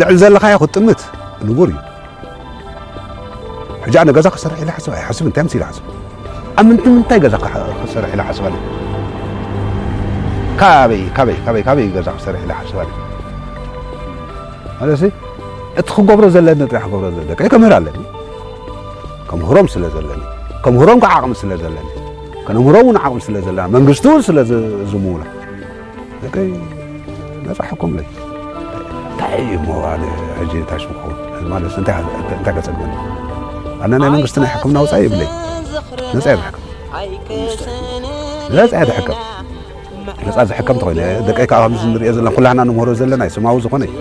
ልዕሊ ዘለኻዮ ክትጥምት ንቡር እዩ። ሕጂ ኣነ ገዛ ክሰርሕ ኢለ ሓስብ ኣይሓስብ፣ እንታይ ምስ ኢለ ሓስብ? ኣብ ምንታይ ምንታይ ገዛ ክሰርሕ ኢለ ሓስብ ኣለ? ካበይ ካበይ ካበይ ካበይ ገዛ ክሰርሕ ኢለ ሓስብ ኣለ? ማለት እቲ ክገብሮ ዘለኒ ጥራሕ ክገብሮ ዘለኒ ደቀይ ከምህር ኣለኒ። ከምህሮም ስለ ዘለኒ፣ ከምህሮም ከዓ ዓቕሚ ስለ ዘለኒ፣ ከነምህሮም እውን ዓቕሚ ስለ ዘለና፣ መንግስቲ እውን ስለ ዝ- ዝምውላ ደቀይ ነፃ ሕኮምለይ። እንታይ እዩ እሞ ኣነ ሕጂ እንታይ ሽም ክኸውን? ማለት እንታይ እንታይ ከፀግመኒ? ኣነ ናይ መንግስቲ ናይ ሕክምና ወፃኢ የብለይ። ነፃ እየ ዝሕከም። ነፃ እየ ዝሕከም። ነፃ ዝሕከም ተኾይነ ደቀይ ከዓ ከምዚ ንሪኦ ዘለና ኩላህና ንምህሮ ዘለና እዩ። ስማዊ ዝኾነ እዩ።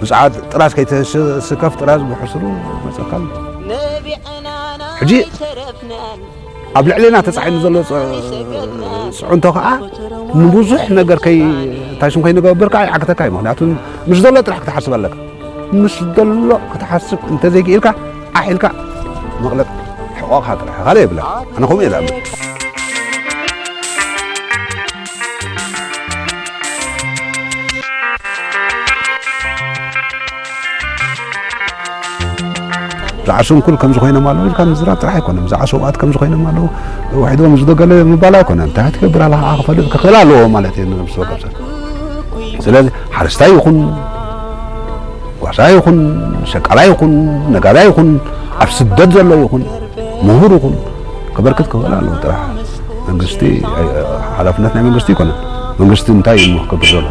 ብፅዓት ጥራዝ ከይተስከፍ ጥራዝ ብሕስሩ መፀካል። ሕጂ ኣብ ልዕሌና ተፃዒኑ ዘሎ ፅዕንቶ ከዓ ንብዙሕ ነገር ከይ ታሽም ከይንገብር ከዓ ይዓግተካ እዩ። ምክንያቱ ምስ ዘሎ ጥራሕ ክትሓስብ ኣለካ። ምስ ዘሎ ክትሓስብ እንተዘይክኢልካ ዓሕ ኢልካ መቕለጥ ሕቆቕካ ጥራሕ ካልእ የብላ። ኣነ ከምኡ እየ ዝኣምን። ዝዓሰንኩል ከምዚ ኮይኖም ኣለዉ ኢልካ ምዝራብ ጥራሕ ኣይኮነን። ዝዓሰውኣት ከምዚ ኮይኖም ኣለዉ፣ ውሒዶም ዝደገለ ምባል ኣይኮነን። እንታይ ትገብር ኣለኻ ክፈልጥ ክኽእል ኣለዎ ማለት እዩ ንነብሲ ወከፍ ሰብ። ስለዚ ሓረስታይ ይኹን ጓሳ ይኹን ሸቃላ ይኹን ነጋዳ ይኹን ኣብ ስደት ዘሎ ይኹን ምሁር ይኹን ክበርክት ክኽእል ኣለዎ ጥራሕ። መንግስቲ ሓላፍነት ናይ መንግስቲ ይኮነን። መንግስቲ እንታይ እዩ ክገብር ዘሎ?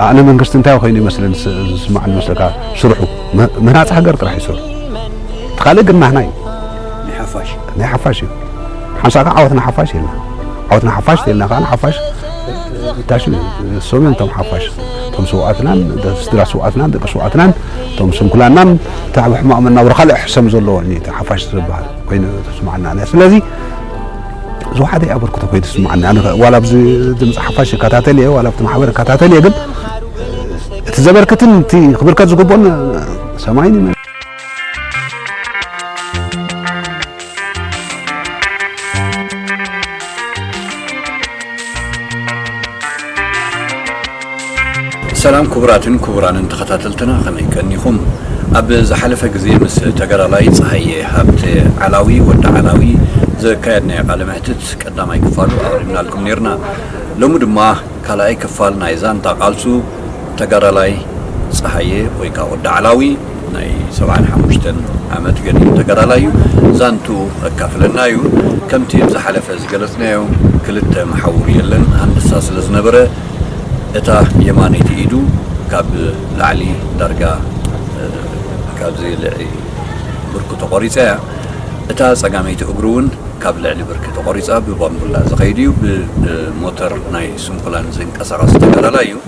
ኣነ መንግስቲ እንታይ ኮይኑ ይመስለኒ ዝስማዓኒ መስለካ? ስርሑ ምህናፅ ሃገር ጥራሕ ይስሩ። እቲ ካልእ ግን ናህና እዩ። ናይ ሓፋሽ እዩ። ሓንሳእ ከዓ ዓወት ንሓፋሽ ኢልና ዓወት ንሓፋሽ ኢልና ከዓ ንሓፋሽ ታሽ ሰሜን እቶም ሓፋሽ እቶም ስውኣትናን ስድራ ስውኣትናን ደቂ ስውኣትናን እቶም ስንኩላናን ታብ ሕማቕ መናብሮ ካልእ ሕሰም ዘለዎ ሓፋሽ ዝበሃል ኮይኑ ተስማዓና። ስለዚ ዝወሓደ ኣበርክቶ ኮይኑ ተስማዓና። ዋላ ኣብዚ ድምፂ ሓፋሽ ይከታተል እየ ዋላ ኣብቲ ማሕበር ይከታተል እየ ግን እቲ ዘበርክትን እቲ ክብርከት ዝግብኦን ሰማይን ሰላም ክቡራትን ክቡራንን ተኸታተልትና ከመይ ቀኒኹም? ኣብ ዝሓለፈ ግዜ ምስ ተጋዳላይ ጸሃየ ሃብተ ዓላዊ ወዲ ዓላዊ ዘካየድናዮ ቃለ መሕትት ቀዳማይ ክፋሉ ኣቕሪብናልኩም ኔርና። ሎሚ ድማ ካልኣይ ክፋል ናይ ዛንታ ቃልሱ ተጋዳላይ ጸሃየ ወይ ከዓ ወዲ ዓላዊ ናይ ሰብዓን ሓሙሽተን ዓመት ገዲም ተጋዳላይ እዩ። ዛንትኡ ከካፍለና እዩ። ከምቲ ኣብ ዝሓለፈ ዝገለጽናዮ ክልተ መሓውር የለን። ሃንደሳ ስለ ዝነበረ እታ የማነይቲ ኢዱ ካብ ላዕሊ ዳርጋ ካብዚ ልዒ ብርኩ ተቆሪፃ እያ። እታ ፀጋመይቲ እግሩ እውን ካብ ልዕሊ ብርኪ ተቖሪፃ ብባምቡላ ዝኸይድ እዩ። ብሞተር ናይ ስንኩላን ዝንቀሳቐስ ተጋዳላይ እዩ።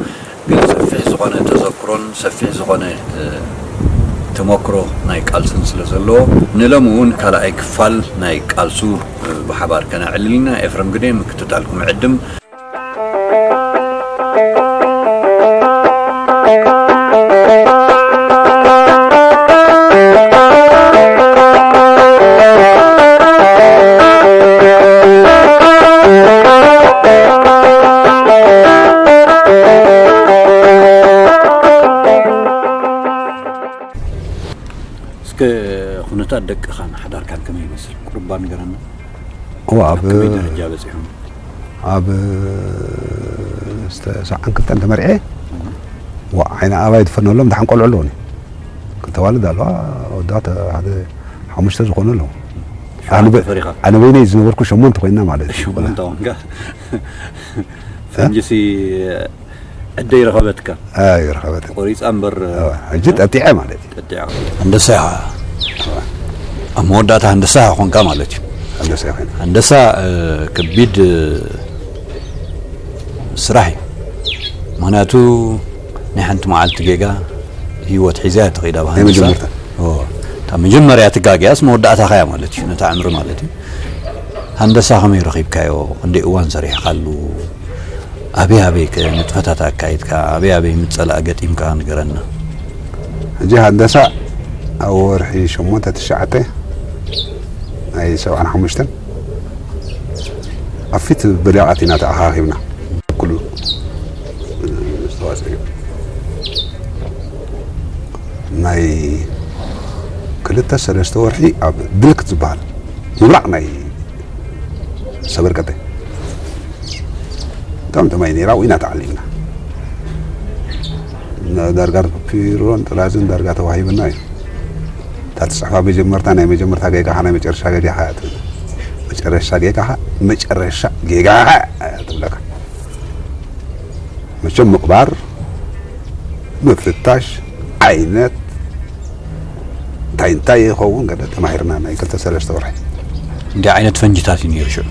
ግን ሰፊሕ ዝኾነ ተዘክሮን ሰፊሕ ዝኾነ ተመክሮ ናይ ቃልስን ስለ ዘለዎ ንሎሚ እውን ካልኣይ ክፋል ናይ ቃልሱ ብሓባር ከነዕልል ኢና። ኤፍረም ግደ ምክትታልኩም ዕድም። እስከ ኩነታት ደቅኻን ሓዳርካን ከመይ ይመስል? ቁርባ ንገረና። እዋ፣ ኣብ ኣብ ከመይ ደረጃ በፂሖም? ኣብ ዝተሰዓን ክልተን ተመርዔ። ዋ ዓይነ ኣባይ ትፈነሎም ደሓን ቆልዑ ኣለውኒ። ክተዋልድ ኣለዋ ወዳት ሓደ ሓሙሽተ ዝኾኑ ኣለዉ። ኣነ በ- ተፈሪኻ? ኣነ በይነይ ዝነበርኩ ሸሞንተ ኮይና ማለት እዩ። ሸሞንተ ኮንካ? ፈንጂሲ ዕደ ይረኸበትካ? ኣይ ረኸበት። ቆሪፃ እምበር። ሕጂ ጠጢዐ ማለት እዩ። ጠጢዐ። ሃንደሳ ኢኻ። ኣብ መወዳእታ ሃንደሳ ኢኻ ኮንካ ማለት እዩ። ሃንደሳ ይኾን። ሃንደሳ ከቢድ ስራሕ እዩ። ምክንያቱ ናይ ሓንቲ መዓልቲ ጌጋ ህይወት ሒዛ እያ ትኸይድ ኣብ ናይ ሃንደሳ። መጀመርታ። እዎ። እታ መጀመርያ ትጋግያስ መወዳእታኻ እያ ማለት እዩ፣ ነታ ዕምሪ ማለት እዩ። ሃንደሳ ከመይ ረኺብካዮ? ክንደይ እዋን ሰሪሕካሉ? ኣበይ ኣበይ ከ ንጥፈታት ኣካይድካ? ኣበይ ኣበይ ምጸላእ ገጢምካ ንገረና። ሕጂ ሃንደሳ ኣብ ወርሒ ሸሞንተ ትሽዓተ ናይ ሰብዓን ሓሙሽተን ኣብ ፊት ብሊቓት ኢና ተኣኻኺብና። ኩሉ ዝተዋፅኦ እዩ። ናይ ክልተ ሰለስተ ወርሒ ኣብ ብልክት ዝበሃል ምብራቕ ናይ ሰበርቀጠ። ብጣዕሚ ጥማይ ነይራ፣ ኣብኡ ኢና ተዓሊምና። ዳርጋ ፒሮን ጥራዝን ዳርጋ ተዋሂብና እዩ። እታ ትፅሕፋ መጀመርታ፣ ናይ መጀመርታ ጌጋኻ ናይ መጨረሻ ጌጋኻ እያ ትብል። መጨረሻ ጌጋኻ መጨረሻ ጌጋኻ እያ ትብለካ። መቸም ምቕባር፣ ምፍታሽ፣ ዓይነት እንታይ እንታይ ይኸውን ገለ ተማሂርና፣ ናይ ክልተ ሰለስተ ወርሒ። እንታይ ዓይነት ፈንጅታት እዩ ነይሩ ሽዑ?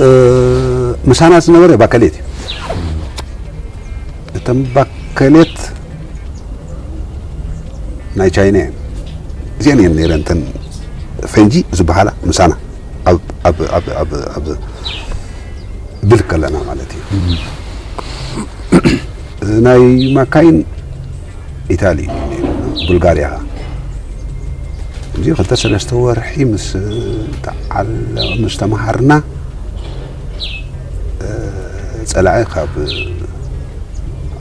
እ፣ ምሳና ዝነበረ ባከሌት እዩ። እተን ባከሌት ናይ ቻይና እየን። እዚአን እየን ነይረን እተን ፈንጂ ዝበሃላ ምሳና ኣብ፣ ኣብ፣ ኣብ፣ ኣብ፣ ኣብ ብልክ ከለና ማለት እዩ። ናይ ማካይን ኢታሊ እዩ ነይሩ፣ ቡልጋሪያ። እዚ ክልተ ሰለስተ ወርሒ ምስ ተዓለ-፣ ምስ ተምሃርና፣ እ፣ ጸላኢ ካብ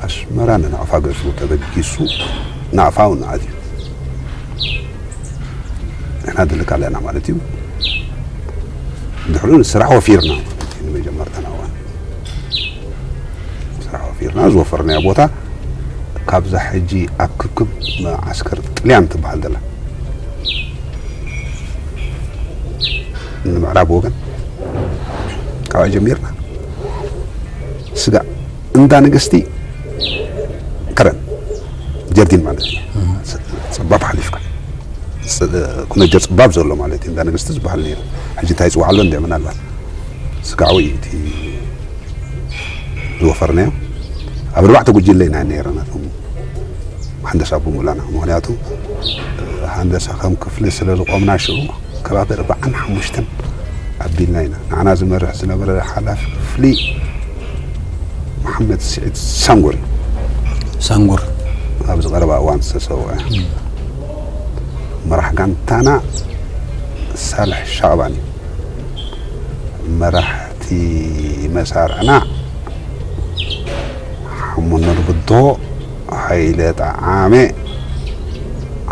ኣስመራ ንናቕፋ ገጹ ተበጊሱ ናቕፋ እውን ኣትዩ። ንሕና ድልክ ኣለና ማለት እዩ። ድሕሪኡ ስራሕ ወፊርና ማለት እዩ። ንመጀመርታና እዋን ስራሕ ወፊርና፣ ዝወፈርናዮ ቦታ ካብዛ ሕጂ ኣብ ክብክብ መዓስከር ጥልያን ትበሃል ዘላ ንምዕራብ ወገን፣ ካብኣ ጀሚርና። ስጋ እንዳ ንግስቲ ከረን ጀርዲን ማለት እዩ። ጸባብ ሓሊፍካ፣ ጸ-፣ ኩነጀር ጸባብ ዘሎ ማለት እዩ። እንዳ ንግስቲ ዝበሃል ነይሩ። ሕጂ እንታይ ይጽዋዕ ኣሎ እንደ ምናልባት ስጋዊ እቲ ዝወፈርናዮ። ኣብ ኣርባዕተ ጉጅለ ኢና ነይርና፣ እቶም ሃንደሳ ብምሉእና። ምኽንያቱ፣ ሃንደሳ ከም ክፍሊ ስለ ዝቖምና፣ ሽዑ ከባቢ ኣርባዓን ሓሙሽተን ኣቢልና ኢና። ንዓና ዝመርሕ ዝነበረ ሓላፊ ክፍሊ መሓመድ ስዒድ ሳንጉር እዩ። ሳንጉር። ኣብዚ ቀረባ እዋን ዝተሰውአ። መራሕ ጋንታና ሳልሕ ሻዕባን እዩ። መራሕቲ መሳርዕና ሓሙን ንርብቶ፣ ሃይለ ጠዓመ፣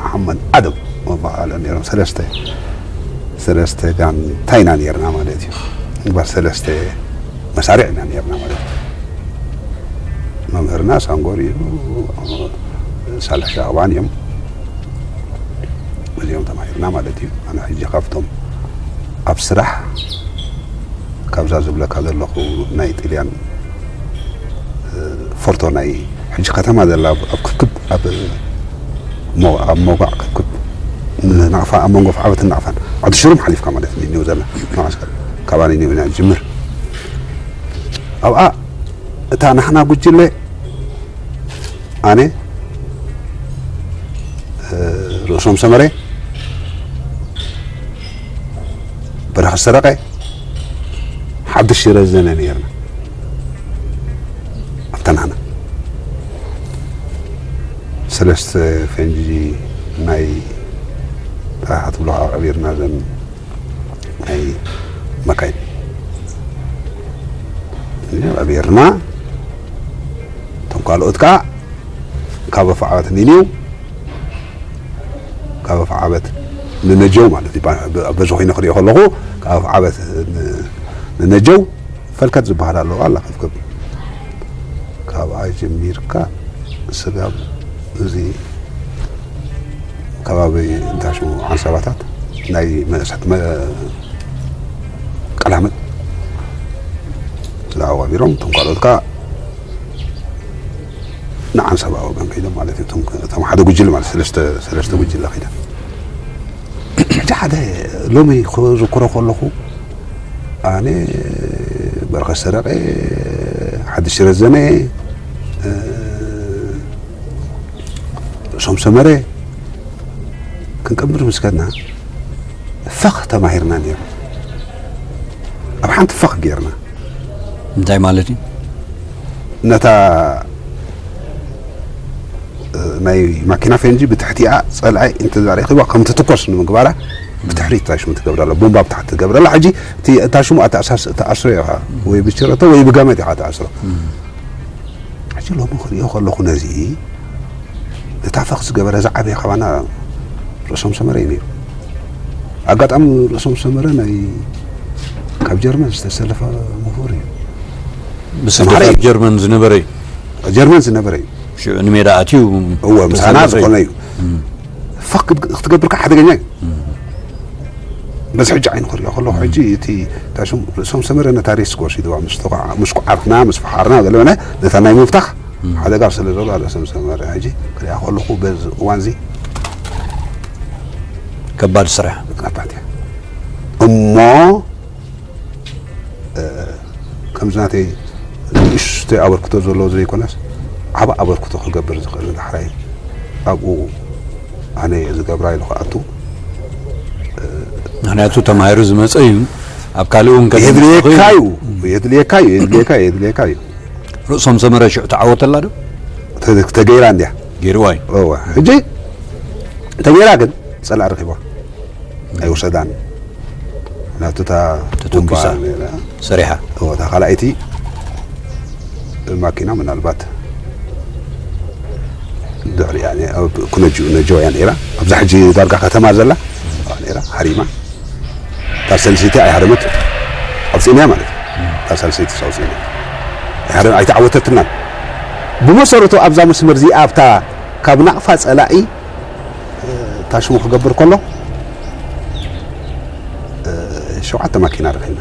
ሓመድ ኣደም መበሃሎ ነይሮም። ሰለስተ፣ ሰለስተ ጋንታ ኢና ነይርና ማለት እዩ። እምበር ሰለስተ መሳርዕ ኢና ነይርና ማለት እዩ። መምህርና ሳንጎር እዩ፣ ሳልሕ ሻዕባን እዮም። እዚኦም ተማሂርና ማለት እዩ። ኣነ ሕጂ ካብቶም ኣብ ስራሕ ካብዛ ዝብለካ ዘለኹ ናይ ጥልያን፣ እ፣ ፎርቶ ናይ ሕጂ ከተማ ዘላ ኣብ፣ ኣብ ክብክብ፣ ኣብ ሞ-፣ ኣብ መውጋዕ ክብክብ ንናቕፋ፣ ኣብ መንጎ ኣፍዓበትን ናቕፋን ዓዲ ሽሩም ሓሊፍካ ማለት እዩ። ኒው ዘላ መዓስከር ካባኒ ኒው ኢና ንጅምር። ኣብኣ እታ ናሕና ጉጅለ ኣነ፣ እ፣ ርእሶም ሰመረ፣ በረኸት ሰረቐ፣ ሓድሽ ረዘነ ነይርና። ኣብተን ኣና ሰለስተ ፈንጂ ናይ ጥራሕ ትብሎ ኣቐቢርና፣ ዘን ናይ መካይን ቀቢርና። እቶም ካልኦት ከዓ ካብ ኣፍዓበት ንኒው፣ ካብ ኣፍዓበት ንነጀው ማለት እዩ። በዚ ኮይነ ክሪኦ ከለኹ ካብ ኣፍዓበት ን-፣ ንነጀው ፈልከት ዝበሃል ኣለዋ ኣላ ከብከብ። ካብኣ ጀሚርካ ስጋብ እዚ ከባቢ እንታይ ሽሙ ዓንሰባታት ናይ መእሰ-፣ መ-፣ ቀላመት ዝለዓቡ ቀቢሮም፣ እቶም ካልኦት ከዓ ንዓንሰባ ወገን ከይዶም ማለት እዩ። እቶም፣ እቶም ሓደ ጉጅለ ማለት ሰለስተ፣ ሰለስተ ጉጅለ ከይዶም። ሕጂ ሓደ ሎሚ ክዝክሮ ከለኹ ኣነ፣ በረኸት ሰረቐ፣ ሓድሽ ረዘነ፣ እ፣ ሶም ሰመረ ክንቀብር ምስ ከድና ፈኽ ተማሂርና ነይሩ። ኣብ ሓንቲ ፈኽ ጌርና። እንታይ ማለት እዩ? ነታ፣ እ፣ ናይ ማኪና ፈንጂ ብትሕቲኣ ጸልኣይ እንተ ረኺባ ከም ትትኮስ ንምግባራ ብድሕሪት ታሽሙ ትገብረላ፣ ቦምባ ብታሕቲ ትገብረላ። ሕጂ እቲ ታሽሙ ኣተኣሳስ-፣ ተኣስሮ ኢኻ፣ ወይ ብችረቶ ወይ ብገመድ ኢኻ ተኣስሮ። ሕጂ ሎሚ ክሪኦ ከለኹ ነዚ ነታ ፈኽ ዝገበረ ዝዓበየ ካባና ርእሶም ሰመረ እዩ ነይሩ። ኣጋጣሚ ርእሶም ሰመረ ናይ ካብ ጀርመን ዝተሰለፈ ምሁር እዩ። ብስደት ኣብ ጀርመን ዝነበረ እዩ። ጀርመን ዝነበረ እዩ። ሽዑ ንሜዳ ኣትዩ እወ፣ ምሳና ተሳለፈ እዩ። ዝኾነ እዩ። ፈክ ክትገብር ከኣ ሓደገኛ እዩ። በዚ ሕጂ ዓይኒ ክሪኦ ከለኹ፣ ሕጂ እቲ ታሽም ርእሶም ሰመረ ነታ ሪስክ ወሲድዋ፣ ምስ ተቋ-፣ ምስ ቋዓትና፣ ምስ ፈሓርና፣ ገለ በለ፣ ነታ ናይ ምፍታሕ ሓደጋ ስለ ዘሎ፣ ርእሶም ሰመረ ሕጂ ክሪኣ ከለኹ፣ በዚ እዋንዚ ከባድ ስራሕ። ናባትያ እሞ፣ እ፣ ከምዚ ናተይ ንእሽተይ ኣበርክቶ ዘለዎ ዘይኮነስ፣ ዓቢ ኣበርክቶ ክገብር ዝኽእል ዳሕራይ ኣብኡ ኣነ ዝገብራ ኢሉ ክኣቱ። ምኽንያቱ ተማሂሩ ዝመጸ እዩ። ኣብ ካልእ እውን ከ- የድልየካ እዩ፣ የድልየካ እዩ፣ የድልየካ እዩ፣ የድልየካ እዩ። ርእሶም ሰመረ ሽዑ ተዓወተላ ዶ? ተ-፣ ተገይራ እንድያ። ገይርዋ እዩ። እወ። ሕጂ ተገይራ ግን ጸላእ ረኺባ። ኣይወሰዳን። ናቱ እታ ተተኩሳ። ቦምባ ነይራ። ሰሪሓ። እወ፣ እታ ካልኣይቲ ማኪና ምናልባት ድሕሪኣ ነይ-፣ ኣብ ኩነጁ-፣ ነጆ እያ ነይራ። ኣብዛ ሕጂ ዳርጋ ከተማ ዘላ ነይራ፣ ሃሪማ። እታ ሰልሲቲ ኣይሃረመት፣ ኣውፂእናያ ማለት እዩ። እታ ሰልሲቲ ኣውፂእና። ኣይሃረ-፣ ኣይተዓወተትናን። ብመሰረቱ ኣብዛ መስመር እዚኣ፣ ኣብታ ካብ ናቕፋ ጸላኢ ታሽሙ ክገብር ከሎ፣ እ፣ ሸውዓተ ማኪና ረኺብና።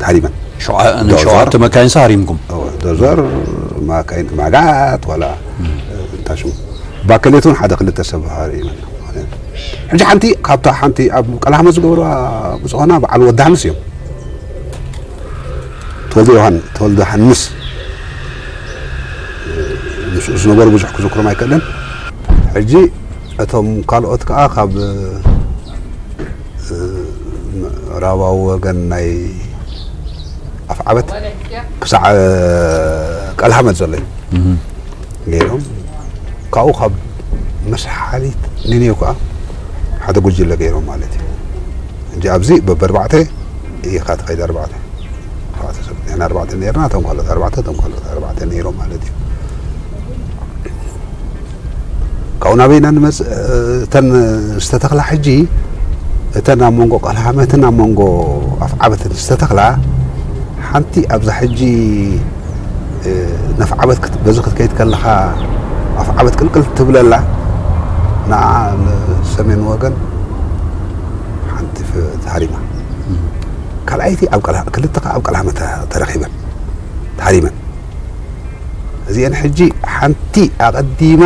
ተሃሪመን። ሸውዓ-፣ ሸውዓተ መካይን ሃሪምኩም? ዶዘር፣ ማካይን፣ ማጋት፣ ዋላ፣ እ፣ ታሽሙ። ባከሌት እውን ሓደ ክልተ ሰብ ሃሪመን። ሕጂ ሓንቲ ካብታ ሓንቲ ኣብ ቀላህመ ዝገበሩዋ ብዝኾና በዓል ወዲ ሃንስ እዮም። ተወልደ ዮሃን-፣ ተወልደ ሃንስ ምስኡ ዝነበሩ ብዙሕ ክዝክሮም ኣይክእልን። ሕጂ እቶም ካልኦት ከኣ ካብ፣ እ፣ ምዕራባዊ ወገን ናይ ኣፍዓበት ክሳዕ፣ እ፣ ቀልሃመት ዘሎ እዩ። ገይሮም ካብኡ ካብ መስሓሊት ንኔው ከኣ ሓደ ጉጅለ ገይሮም ማለት እዩ። እንጂ ኣብዚ በበርባዕተ ኢኻ ትኸይድ፣ ኣርባዕተ፣ ኣርባዕተ ሰብ። ንሕና ኣርባዕተ ነይርና፣ እቶም ካልኦት ኣርባዕተ፣ እቶም ካልኦት ኣርባዕተ ነይሮም ማለት እዩ። ካብኡ ናበይና ንመጽእ? እተን ዝተተኽላ ሕጂ፣ እተን ኣብ መንጎ ቀልሃመትን ኣብ መንጎ ኣፍዓበትን ዝተተኽላ፣ ሓንቲ ኣብዛ ሕጂ፣ እ፣ ነፍዓበት ክት-፣ በዚ ክትከይድ ከለኻ ኣፍዓበት ቅልቅል ትብለላ፣ ንዓ ንሰሜን ወገን ሓንቲ ፍ-፣ ተሃሪማ። ካልኣይቲ ኣብ ቀልሃ-፣ ክልተ ከኣ ኣብ ቀልሃመ ተ-፣ ተረኺበን፣ ተሃሪመን። እዚአን ሕጂ ሓንቲ ኣቐዲማ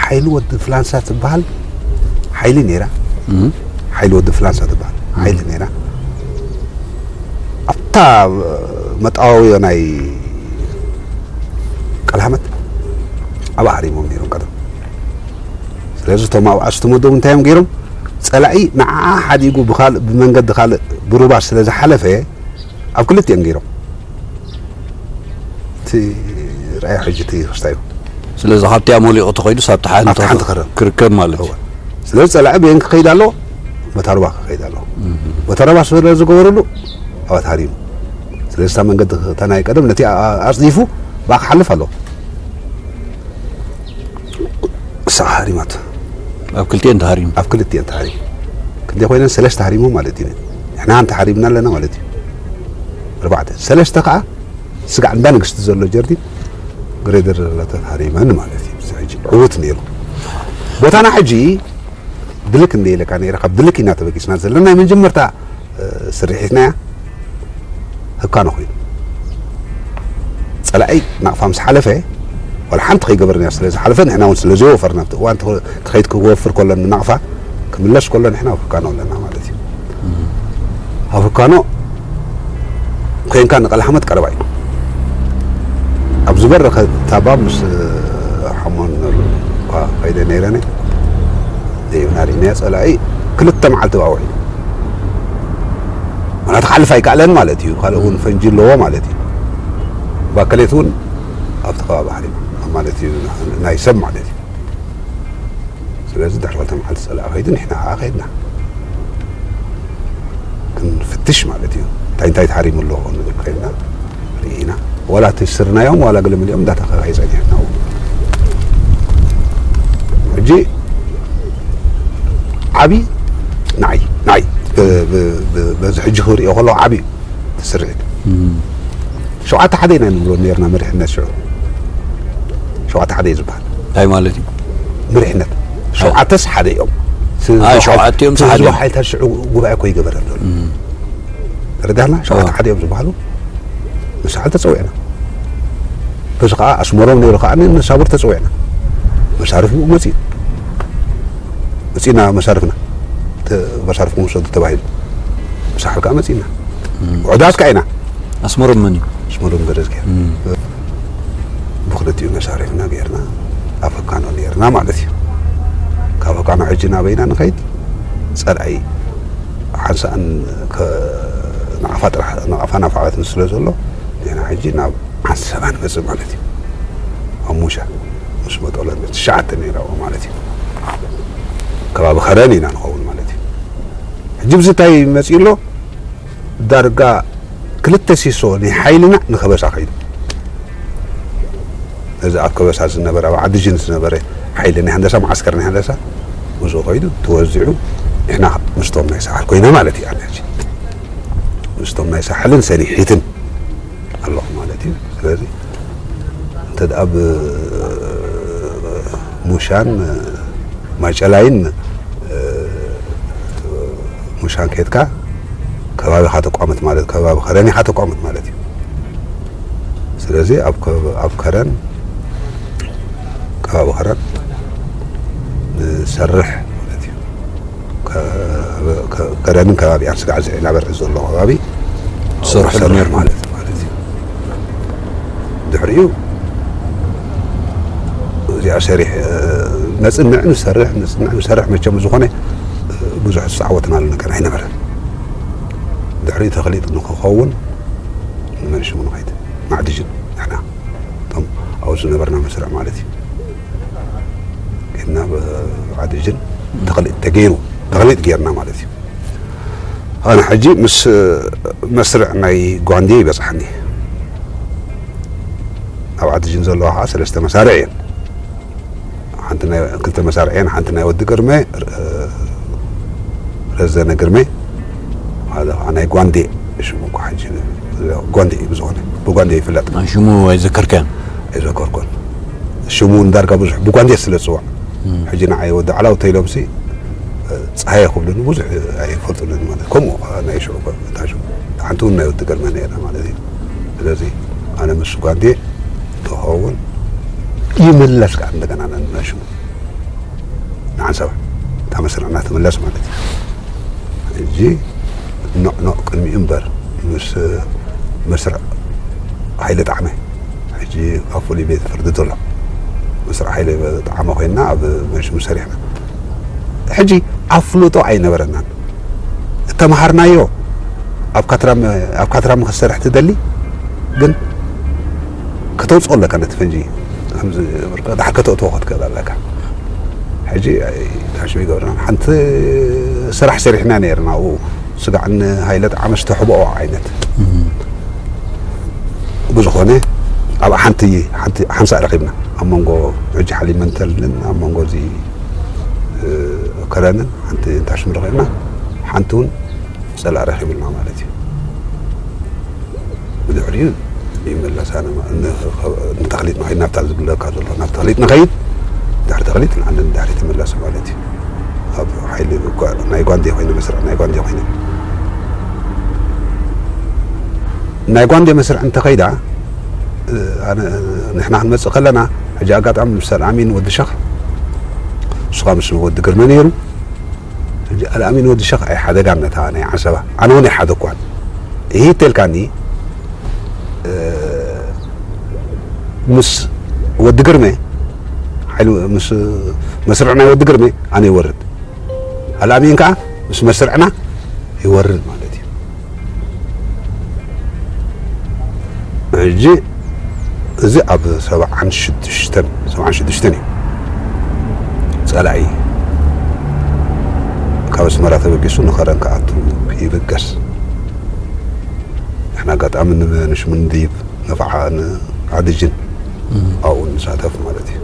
ሓይሊ ወዲ ፍላንሳ ትበሃል ሓይሊ ነይራ። ሓይሊ ወዲ ፍላንሳ ትበሃል ሓይሊ ነይራ። ኣብታ መጣዋውዮ ናይ ቀልሃመት ኣብኣ ሃሪሞም ነይሮም ቀደም። ስለዚ እቶም ኣብኣ ዝተመደቡ እንታይ እዮም ገይሮም? ጸላኢ ንዓኣ ሓዲጉ ብኻልእ፣ ብመንገዲ ካልእ ብሩባ ስለ ዝሓለፈ ኣብ ክልቲኦም ገይሮም። እቲ ርኣዮ ሕጂ እቲ ክስታይ እዩ። ስለዚ ካብቲኣ ሞሊቑ ተኸይዱ ሳብቲ ሓንቲ ኣብቲ ሓንቲ ክረም። ክርከብ ማለት እዩ። እወ። ስለዚ ጸላኢ በየን ክኸይድ ኣለዎ? በታ ሩባ ክኸይድ ኣለዎ። በታ ሩባ ስለ ዝገበረሉ ኣብኣ ተሃሪሙ። ስለዚ እታ መንገዲ እታ ናይ ቀደም ነቲ ኣ-፣ ኣጽዲፉ ብኣ ክሓልፍ ኣለዎ። እሳ ሃሪማት። ኣብ ክልቲኤን ተሃሪሙ። ኣብ ክልቲኤን ተሃሪሙ። ክንደይ ኮይነን? ሰለስተ ሃሪሙ ማለት እዩ። ንሕና ሓንቲ ሃሪምና ኣለና ማለት እዩ። ኣርባዕተ። ሰለስተ ከዓ ስጋዕ እንዳ ንግስቲ ዘሎ ጀርዲን ግሬደር ዘለተን ሃሪመን ማለት እዩ። እዚ ሕጂ ዕዉት ነይሩ። ቦታና ሕጂ ድልክ እንደ ኢለካ ነይረ፣ ካብ ድልክ ኢና ተበጊስና ዘለና። ናይ መጀመርታ፣ እ፣ ስርሒትና እያ። ህካኖ ኮይኑ። ጸላኢ ናቕፋ ምስ ሓለፈ፣ ዋላ ሓንቲ ከይገበርና ስለ ዝሓለፈ፣ ንሕና እውን ስለ ዘይወፈርና፣ ኣብቲ እዋን ተኸ-፣ ተኸይድ ክወፍር ከሎ ንናቕፋ፣ ክምለስ ከሎ ንሕና ኣብ ህካኖ ኣለና ማለት እዩ። ኣብ ህካኖ ኮይንካ ንቀልሓመት ቀረባ እዩ። ኣብ ዝበረኸ ታባ ምስ ሓሞን እኳ ከይደ ነይረኒ፣ ዘይብና ርኢናዮ ጸላኢ ክልተ መዓልቲ ብኣውዒ። ምኽንያቱ ክሓልፍ ኣይከኣለን ማለት እዩ። ካልእ እውን ፈንጂ ኣለዎ ማለት እዩ። ባከሌት እውን ኣብቲ ከባቢ ሓሪማ ማለት እዩ፣ ናይ ሰብ ማለት እዩ። ስለዚ ድሕሪ ክልተ መዓልቲ ጸላኢ ከይዱ፣ ንሕና ከዓ ከይድና ክንፍትሽ ማለት እዩ። እንታይ እንታይ ተሃሪሙ ኣሎ ንብል ከይድና ርኢና። ዋላ እቲ ስርናዮም ዋላ ገለ መሊኦም እንዳተኸራይ ጸኒሕና። ሕጂ ዓቢ ንዓይ፣ ንዓይ፣ ብ-፣ ብ-፣ ብ-፣ በዚ ሕጂ ክሪኦ ከለኹ ዓቢ እዩ እቲ ስርሒት። እም። ሸውዓተ ሓደ ኢና ንብሎ ነርና መሪሕነት ሽዑ። ሸውዓተ ሓደ እዩ ዝበሃል። እንታይ ማለት እዩ? መሪሕነት። ሸውዓተስ ሓደ እዮም። እቲ ኣይ፣ ህዝባዊ ሸውዓተ እዮም፣ እቲ ህዝባዊ ሓደ። ሓይልታት ሽዑ ጉባኤ እኮ ይገበረሉ። እም። ተረዳህና? ሸውዓተ ኣዎ። ሓደ እዮም ዝበሃሉ። መሳሕል ተጸዊዕና። በዚ ከዓ ኣስመሮም ነይሩ ከዓ ንሳቡር ተጸዊዕና። መሳርፍ ብኡ መጺኡ። መጺእና መሳርፍና። ተ-፣ መሳርፍኩም ውሰዱ ተባሂሉ። መሳሕል ከዓ መጺእና። እም። ውሑዳት ከዓ ኢና። ኣስመሮም መን እዩ? ኣስመሮም ገረዝጊሄር። እም። ብክልቲኡ መሳርፍና ገይርና፣ ኣፈካኖ ነይርና ማለት እዩ። ካብ ኣፈካኖ ሕጂ ናበይና ንኸይድ? ጸላኢ ሓንሳእን ከ-፣ ናቕፋ ጥራሕ፣ ናቕፋ ናፋቐትን ስለ ዘሎ፣ ንሕና ሕጂ ናብ ዓንሰባ ንመጽእ ማለት እዩ። ኣብ ሙሻ ምስ መጠሎ ትሽዓተ ነይራዎ ማለት እዩ። ከባቢ ኸረን ኢና ንኸውን ማለት እዩ። ሕጂ ብዚ እንታይ መጺኡ ኣሎ? ዳርጋ ክልተ ሲሶ ናይ ሓይልና ንከበሳ ከይዱ። እዚ ኣብ ከበሳ ዝነበረ፣ ኣብ ዓዲ ጅን ዝነበረ ሓይሊ ናይ ሃንደሳ፣ መዓስከር ናይ ሃንደሳ ምስኡ ከይዱ ተወዚዑ፣ ንሕና ምስቶም ናይ ሳሕል ኮይና ማለት እዩ። ኣነ ሕጂ ምስቶም ናይ ሳሕልን ሰኒሒትን ኣለኹ ማለት እዩ። ስለዚ እንተ ደኣ ብ-፣ ሙሻን ማጨላይን፣ እ፣ ሙሻን ከድካ ከባቢኻ ተቋመት ማለት፣ ከባቢ ከረን ኢኻ ተቋመት ማለት እዩ። ስለዚ ኣብ ከ-፣ ኣብ ከረን፣ ከባቢ ከረን ንሰርሕ ማለት እዩ። ከ-፣ ከ-፣ ከረንን ከባቢኣን ስጋዕ ዝዒ እናበርህ ዘሎ ከባቢ ትሰርሑ ትሰርሕ ነርኩም። ማለት፣ ማለት እዩ። ድሕሪኡ እዚኣ ሰሪሕ፣ እ፣ ነጽንዕ ንሰርሕ፣ ነጽንዕ ንሰርሕ፣ መቸም ዝኾነ፣ እ፣ ብዙሕ ዝተዓወትናሉ ነገር ኣይነበረን። ድሕሪኡ ተኽሊጥ ንክኸውን ንመን ሽሙ ንኸይድ፣ ማዕድጅን ንሕና እቶም ኣብኡ ዝነበርና መስርዕ ማለት እዩ። ጌርና ብ-፣ ማዕድጅን ተኽሊጥ ተገይሩ፣ ተኽሊጥ ጌርና ማለት እዩ። ኣነ ሕጂ ምስ መስርዕ ናይ ጓንዴ ይበጽሓኒ። ኣብ ዓዲ ጅን ዘለዋ ከዓ ሰለስተ መሳርዕ እየን። ሓንቲ ናይ፣ ክልተ መሳርዕ እየን፣ ሓንቲ ናይ ወዲ ግርመ፣ ር-፣ ረዘነ ግርመ፣ ሓደ ከዓ ናይ ጓንዴ፣ ሽሙ እኮ ሕጂ ጓንዴ እዩ ብዝኾነ፣ ብጓንዴ ይፍለጥ። ናይ ሽሙ ኣይዘከርካን? ኣይዘከርኩን። ሽሙ እንዳርጋ ብዙሕ ብጓንዴ ስለ ዝፅዋዕ። እም። ሕጂ ንዓይ ወዲ ዓላው ተይሎምሲ፣ ጸሃየ ክብሉኒ ብዙሕ ኣይፈልጡንን ማለት። ከምኡ ከዓ ናይ ሽዑ እኳ እታ ሽሙ። እታ ሓንቲ እውን ናይ ወዲ ገርመ ነይራ ማለት እዩ። ስለዚ ኣነ ምስ ጓንዴ ክኸውን ይምለስ ከዓ እንደገና ነናሽሙ ንዓንሰባ እታ መስርዕና ትምለስ ማለት እዩ። ሕጂ ኖዕ ኖዕ ቅድሚኡ እምበር ምስ መስርዕ ሃይለ ጣዕመ ሕጂ ኣብ ፍሉይ ቤት ፍርዲ ዘሎ መስርዕ ሃይለ ጣዕመ ኮይንና ኣብ መሽሙ ሰሪሕና። ሕጂ ኣፍልጦ ኣይነበረናን። እተምሃርናዮ ኣብ ካትራም፣ ኣብ ካትራም ክትሰርሕ ትደሊ ግን ከተውፅኦ ኣለካ ነቲ ፈንጂ። ከምዚ ብርቀ ዳሕር ከተእትዎ ክትክእል ኣለካ። ሕጂ ኣይ፣ ታሽሙ ይገብርና። ሓንቲ ስራሕ ሰሪሕና ነይርና ኣብኡ። ስጋዕ ንሃይለ ጣዕመ ዝተሕብኦ ዓይነት። እም። ብዝኾነ ኣብ ሓንቲ፣ ሓንቲ ሓንሳእ ረኺብና። ኣብ መንጎ ሕጂ ሓሊብ መንተልን ኣብ መንጎ እዚ፣ እ፣ ከረንን ሓንቲ ታሽሙ ረኺብና። ሓንቲ እውን ጸላእ ረኺብና ማለት እዩ። ብድሕሪኡ ይመለስ። ኣነ ማ-፣ ን-፣ ንተኽሊጥ ንኸይድ ናብታ ዝብለካ ዘሎ፣ ናብ ተኽሊጥ ንኸይድ፣ ድሕሪ ተኽሊጥ ንዓንድን ድሕሪ ትምለስ ማለት እዩ። ኣብ ሓይሊ ጓ-፣ ናይ ጓንዴ ኮይነ፣ መስርዕ ናይ ጓንዴ ኮይነ። ናይ ጓንዴ መስርዕ እንተኸይዳ፣ እ፣ ኣነ፣ ንሕና ክንመጽእ ከለና፣ ሕጂ ኣጋጣሚ ምስ ኣልኣሚን ወዲ ሸኽ፣ ንሱ ኸኣ ምስ ወዲ ግርመ ነይሩ። ሕጂ ኣልኣሚን ወዲ ሸኽ ኣይሓደጋን ነታ ናይ ዓንሰባ። ኣነ እውን ኣይሓደግኳን። ይሂ ተልካኒ፣ እ፣ ምስ ወዲ ግርመ፣ ሓይሉ ምስ መስርዕ ናይ ወዲ ግርመ ኣነ ይወርድ። ኣልኣሚን ከኣ ምስ መስርዕና ይወርድ ማለት እዩ። ሕጂ እዚ ኣብ ሰብዓን ሽዱሽተን፣ ሰብዓን ሽዱሽተን እዩ። ጸላኢ ካብ ኣስመራ ተበጊሱ ንኸረን ክኣቱ ይብገስ። ንሕና ኣጋጣሚ ንመንሽ ምንዲብ፣ ነፋዓ፣ ንዓድጅን ኣብኡ ንሳተፍ ማለት እዩ።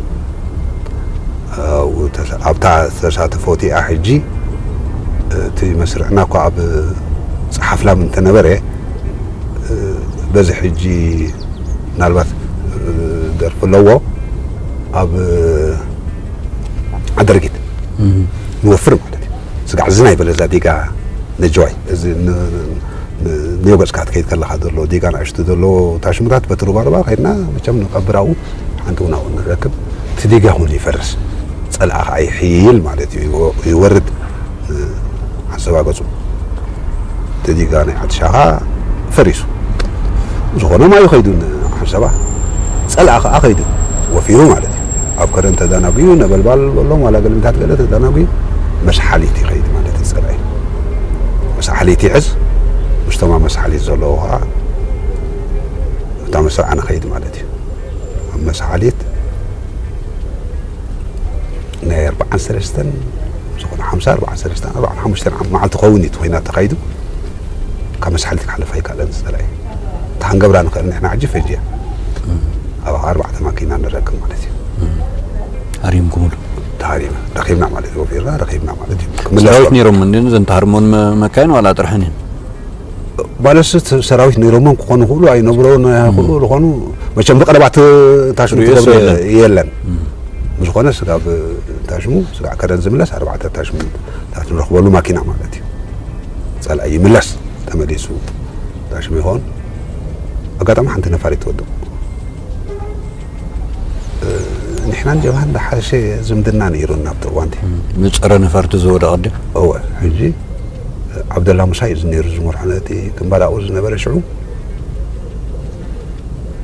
ኣብኡ ተሳ-፣ ኣብታ ተሳትፎ እቲኣ ሕጂ እቲ መስርዕና እኳ ኣብ ጸሓፍላም እንተነበረ፣ በዚ ሕጂ ምናልባት ደርፊ ኣለዎ ኣብ ኣደርጊት ንወፍር ማለት እዩ። ስጋዕ ዝናይ በለ እዛ ዲጋ ነጀዋይ፣ እዚ ን-፣ ን-፣ ንዮ ገጽካ ክትከይድ ከለኻ ዘሎ ዲጋ ንኣሽቱ ዘሎ ታሽሙታት በቲ ሩባሩባ ከይድና መቸም ንቐብር ኣብኡ ሓንቲ እውን ኣብኡ ንረክብ። እቲ ዲጋ እውን ይፈርስ፣ ጸልኣ ኸዓ ይሕይል ማለት እዩ፣ ይወ-፣ ይወርድ። ሓንሰባ ገጹ እቲ ዲጋ ናይ ዓዲ ሻኻ ፈሪሱ። ዝኾነ ማዩ ከይዱ ንሓንሰባ፣ ጸልኣ ኸዓ ከይዱ ወፊሩ ማለት እዩ። ኣብ ከረን ተዳናጉዩ፣ ነበልባል በሎም ዋላ ገለሚታት ገለ ተዳናጉዩ፣ መስሓሊት ይኸይድ ማለት እዩ። ጸላኢ መስሓሊት ይሕዝ፣ ምስቶም ኣብ መስሓሊት ዘለዉ ኸዓ እታ መስርዓ ንኸይድ ማለት እዩ። ኣብ መስሓሊት ናይ ኣርባዓን ሰለስተን፣ ዝኾነ ሓምሳ፣ ኣርባዓን ሰለስተን፣ ኣርባዓን ሓሙሽተን ዓም-፣ መዓልቲ ክኸውን እዩ እቲ ኲናት ተኻይዱ። ካብ መስሓሊት ክሓልፍ ኣይከኣለን ጸላኢ። እታ ክንገብራ ንኽእል ንሕና ሕጂ ፈንጂ እያ። ኣብኣ ኣርባዕተ ማኪና ንረክብ ማለት እዩ። ሃሪምኩምሉ? ተሃሪምና፣ ረኺብና ማለት እዩ፣ ወፊርና ረኺብና ማለት እዩ። ክምለስ ሰራዊት ከሎ ነይሮም እንድን ዘን ተሃርሞን መ-፣ መካይን ዋላ ጥርሐን እየን? ማለትስ እቲ ሰራዊት ነይሮሞም ክኾኑ ይኽእሉ ኣይነብረውን ይኽእሉ ዝኾኑ፣ መቸም ብቐረባ ት-፣ ታሽሙ ሪኦስ ትገብሮ የለን። የለን። እም። ብዝኾነ ስጋብ ታሽሙ፣ ስጋዕ ከረን ዝምለስ ኣርባዕተ ታሽሙ ታት ንረኽበሉ ማኪና ማለት እዩ። ጸላኢ ይምለስ፣ ተመሊሱ ታሽሙ ይኾን። ኣጋጣሚ ሓንቲ ነፋሪት ትወድቕ። እ፣ ንሕናን ጀብሃን ዝሓሸ ዝምድና ነይሩና ኣብቲ እዋንቲ። እም፣ ንጸረ ነፈርቲ ዝወደቐ ድዩ? እወ፣ ሕጂ ዓብደላ ሙሳ እዩ ነይሩ ዝመርሖ ነቲ ግንባር ኣብኡ ዝነበረ ሽዑ።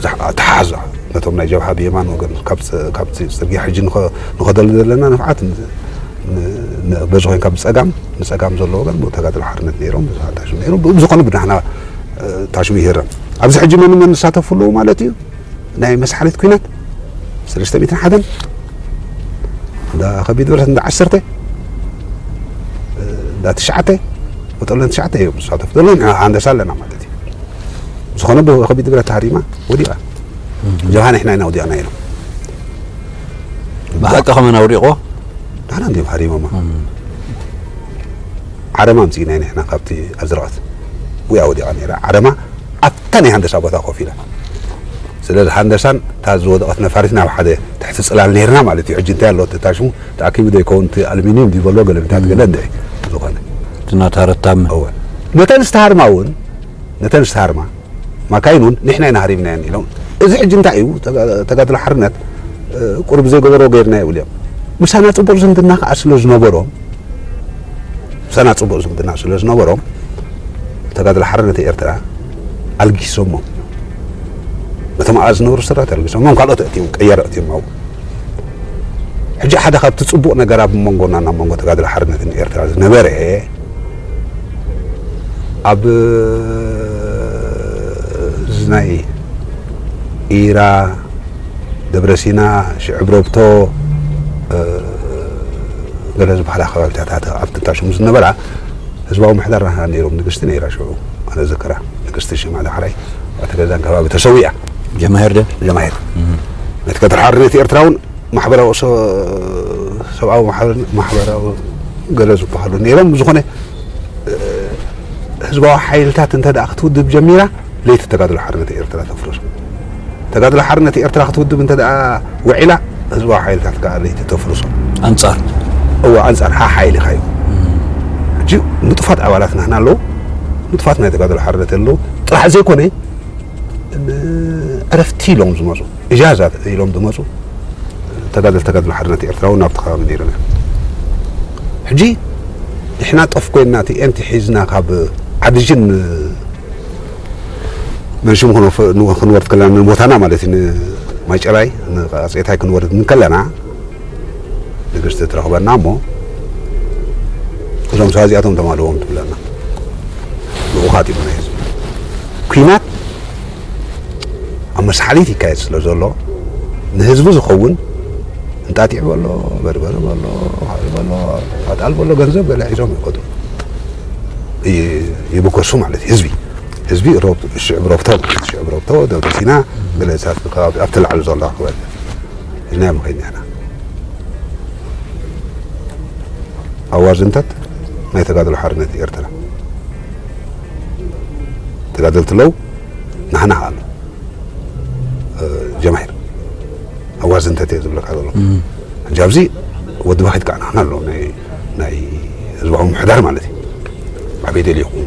ዝሓ-፣ ኣተሓሕዛ ነቶም ናይ ጀብሃ ብየማን ወገን ካብ ጽ-፣ ካብቲ ጽርግያ ሕጂ ንኸ-፣ ንኸደሉ ዘለና ንፍዓት ን-፣ ን-፣ ን-፣ በዚ ኮይንካ ብጸጋም፣ ንጸጋም ዘሎ ወገን ብኡ ተጋድሎ ሓርነት ነይሮም፣ ብዙሓት ታሽሙ ነይሮም። ብ-፣ ብዝኾነ ብናሕና፣ እ፣ ታሽሙ ይህረም። ኣብዚ ሕጂ መን መን ዝሳተፉ ኣለዉ ማለት እዩ? ናይ መስሓሊት ኲናት ሰለስተ ሚእትን ሓደን፣ እንዳ ከቢድ ብረት እንዳ ዓሰርተ፣ እንዳ ትሽዓተ፣ ወጠለን ትሽዓተ እዮም ዝሳተፉ ዘለዉ። ንሕና ሃንደሳ ኣለና ማለት እዩ። ዝኾነ ብኸቢድ ብረት ተሃሪማ ወዲቓ። ጀብሃ ንሕና ኢና ወዲቕና ኢሎም። ብሓቂ ከመን ኣውዲቑ? ንሕና እንዲዮም ሃሪሞማ። እም። ዓረማ ኣምጺእና ንሕና ካብቲ ኣዝረቐት ውያ ወዲቓ ነይራ። ዓረማ ኣብታ ናይ ሃንደሳ ቦታ ኮፍ ኢላ። ስለዚ ሃንደሳን እታ ዝወደቐት ነፋሪት ናብ ሓደ ትሕቲ ጽላል ነይርና ማለት እዩ። ሕጂ እንታይ ኣሎ እቲ ታሽሙ ተኣኪቡ ዶ ይከውን እቲ ኣሉሚንየም ድዩ በሎ ገለሚታት ገለ እንድዒ ዝኾነ። እቲ ናታ ረታመ። እወ። ነተን ዝተሃርማ እውን፣ ነተን ዝተሃርማ ማካይን እውን ንሕና ኢና ሃሪምናየን ኢሎም። እዚ ሕጂ እንታይ እዩ? ተጋ-፣ ተጋድሎ ሓርነት፣ እ፣ ቁሩብ ዘይገበሮ ገይርና ይብሉ እዮም። ምሳና ጽቡቕ ዝምድና ከኣ ስለ ዝነበሮም፣ ምሳና ጽቡቕ ዝምድና ስለ ዝነበሮም፣ ተጋድሎ ሓርነት ኤርትራ ኣልጊሶሞም። ነቶም ኣብኣ ዝነበሩ ስራት ኣልጊሶሞም፣ ካልኦት ኣእትዮም፣ ቀያር ኣእትዮም ኣብኡ። ሕጂ ሓደ ካብቲ ጽቡቕ ነገር ኣብ መንጎና፣ ናብ መንጎ ተጋድሎ ሓርነትን ኤርትራ ዝነበረ፣ ኣብ እዚ ናይ ኢራ፣ ደብረሲና፣ ሽዕብረብቶ፣ እ፣ ገለ ዝበሃላ ከባቢታት ኣብቲ ታሽሙ ዝነበራ ህዝባዊ ምሕዳር ናህና ነይሮም። ንግስቲ ነይራ ሽዑ፣ ኣነ ዝክራ፣ ንግስቲ ሽማ ዳሕራይ ኣብቲ ገዛን ከባቢ ተሰዊኣ። ጀማሂር ደ? ጀማሂር። እም። ነቲ ቀትሪ ሓርነት ኤርትራ እውን ማሕበራዊ ሰ-፣ ሰብኣዊ ማሕበር-፣ ማሕበራዊ ገለ ዝበሃሉ ነይሮም። ብዝኾነ፣ እ፣ ህዝባዊ ሓይልታት እንተ ደኣ ክትውድብ ጀሚራ፣ ለይቲ ተጋድሎ ሓርነት ኤርትራ ተፍርሶ። ተጋድሎ ሓርነት ኤርትራ ክትውድብ እንተ ደኣ ውዒላ፣ ህዝባዊ ሓይልታት ከኣ ለይቲ ተፍርሶ። ኣንጻር? እወ፣ ኣንጻር ሓ-፣ ሓይልኻ እዩ። ሕጂ ንጡፋት ኣባላት ናህና ኣለዉ፣ ንጡፋት ናይ ተጋድሎ ሓርነት ኣለዉ። ጥራሕ ዘይኮነ፣ ን-፣ ዕረፍቲ ኢሎም ዝመጹ፣ እጃዛ ኢሎም ዝመጹ ተጋደልቲ ተጋድሎ ሓርነት ኤርትራ እውን ናብቲ ከባቢ ነይሮም እዮም። ሕጂ ንሕና ጠፍ ኮይንና እቲ ኤንቲ ሒዝና ካብ ዓድጅን መንሽም ክንወፍ-፣ ንወ-፣ ክንወርድ ከለና ንቦታና ማለት እዩ፣ ንማይጨራይ፣ ንቃጼታይ ክንወርድ እንከለና ንግስቲ ትረኽበና እሞ፣ እዞም ሰባት እዚኣቶም ተማልዎም ትብለና። ልኡኻት እዮም ናይ ህዝቢ። ኲናት ኣብ መስሓሊት ይካየድ ስለ ዘሎ፣ ንህዝቢ ዝኸውን እንጣጢዕ በሎ፣ በርበረ በሎ፣ ካልእ በሎ፣ ኣጣል በሎ፣ ገንዘብ ገለ ሒዞም ይኸዱ። ይ-፣ ይብገሱ ማለት እዩ። ህዝቢ፣ ህዝቢ ሮብ-፣ ሽዕብ ሮብቶ ማለት እዩ። ሽዕብ ሮብቶ፣ ደብረ ሲና፣ ገለ እሳት ከባቢ ኣብቲ ላዕሊ ዘሎ ኣኽበል ሒዝናዮም ከይድና ኢና። ኣዋዝንታት ናይ ተጋድሎ ሓርነት ኤርትራ። ተጋደልቲ ኣለዉ፣ ናሕና ኸኣ ኣሎ። እ፣ ጀማሂር ኣዋዝንተት እየ ዝብለካ ዘለኹ። ሕጂ ኣብዚ ወዲ ባኺት ከኣ ናሕና ኣሎ፣ ናይ፣ ናይ ህዝባዊ ምሕዳር ማለት እዩ። ኣበይ ደልዩ ይኹን።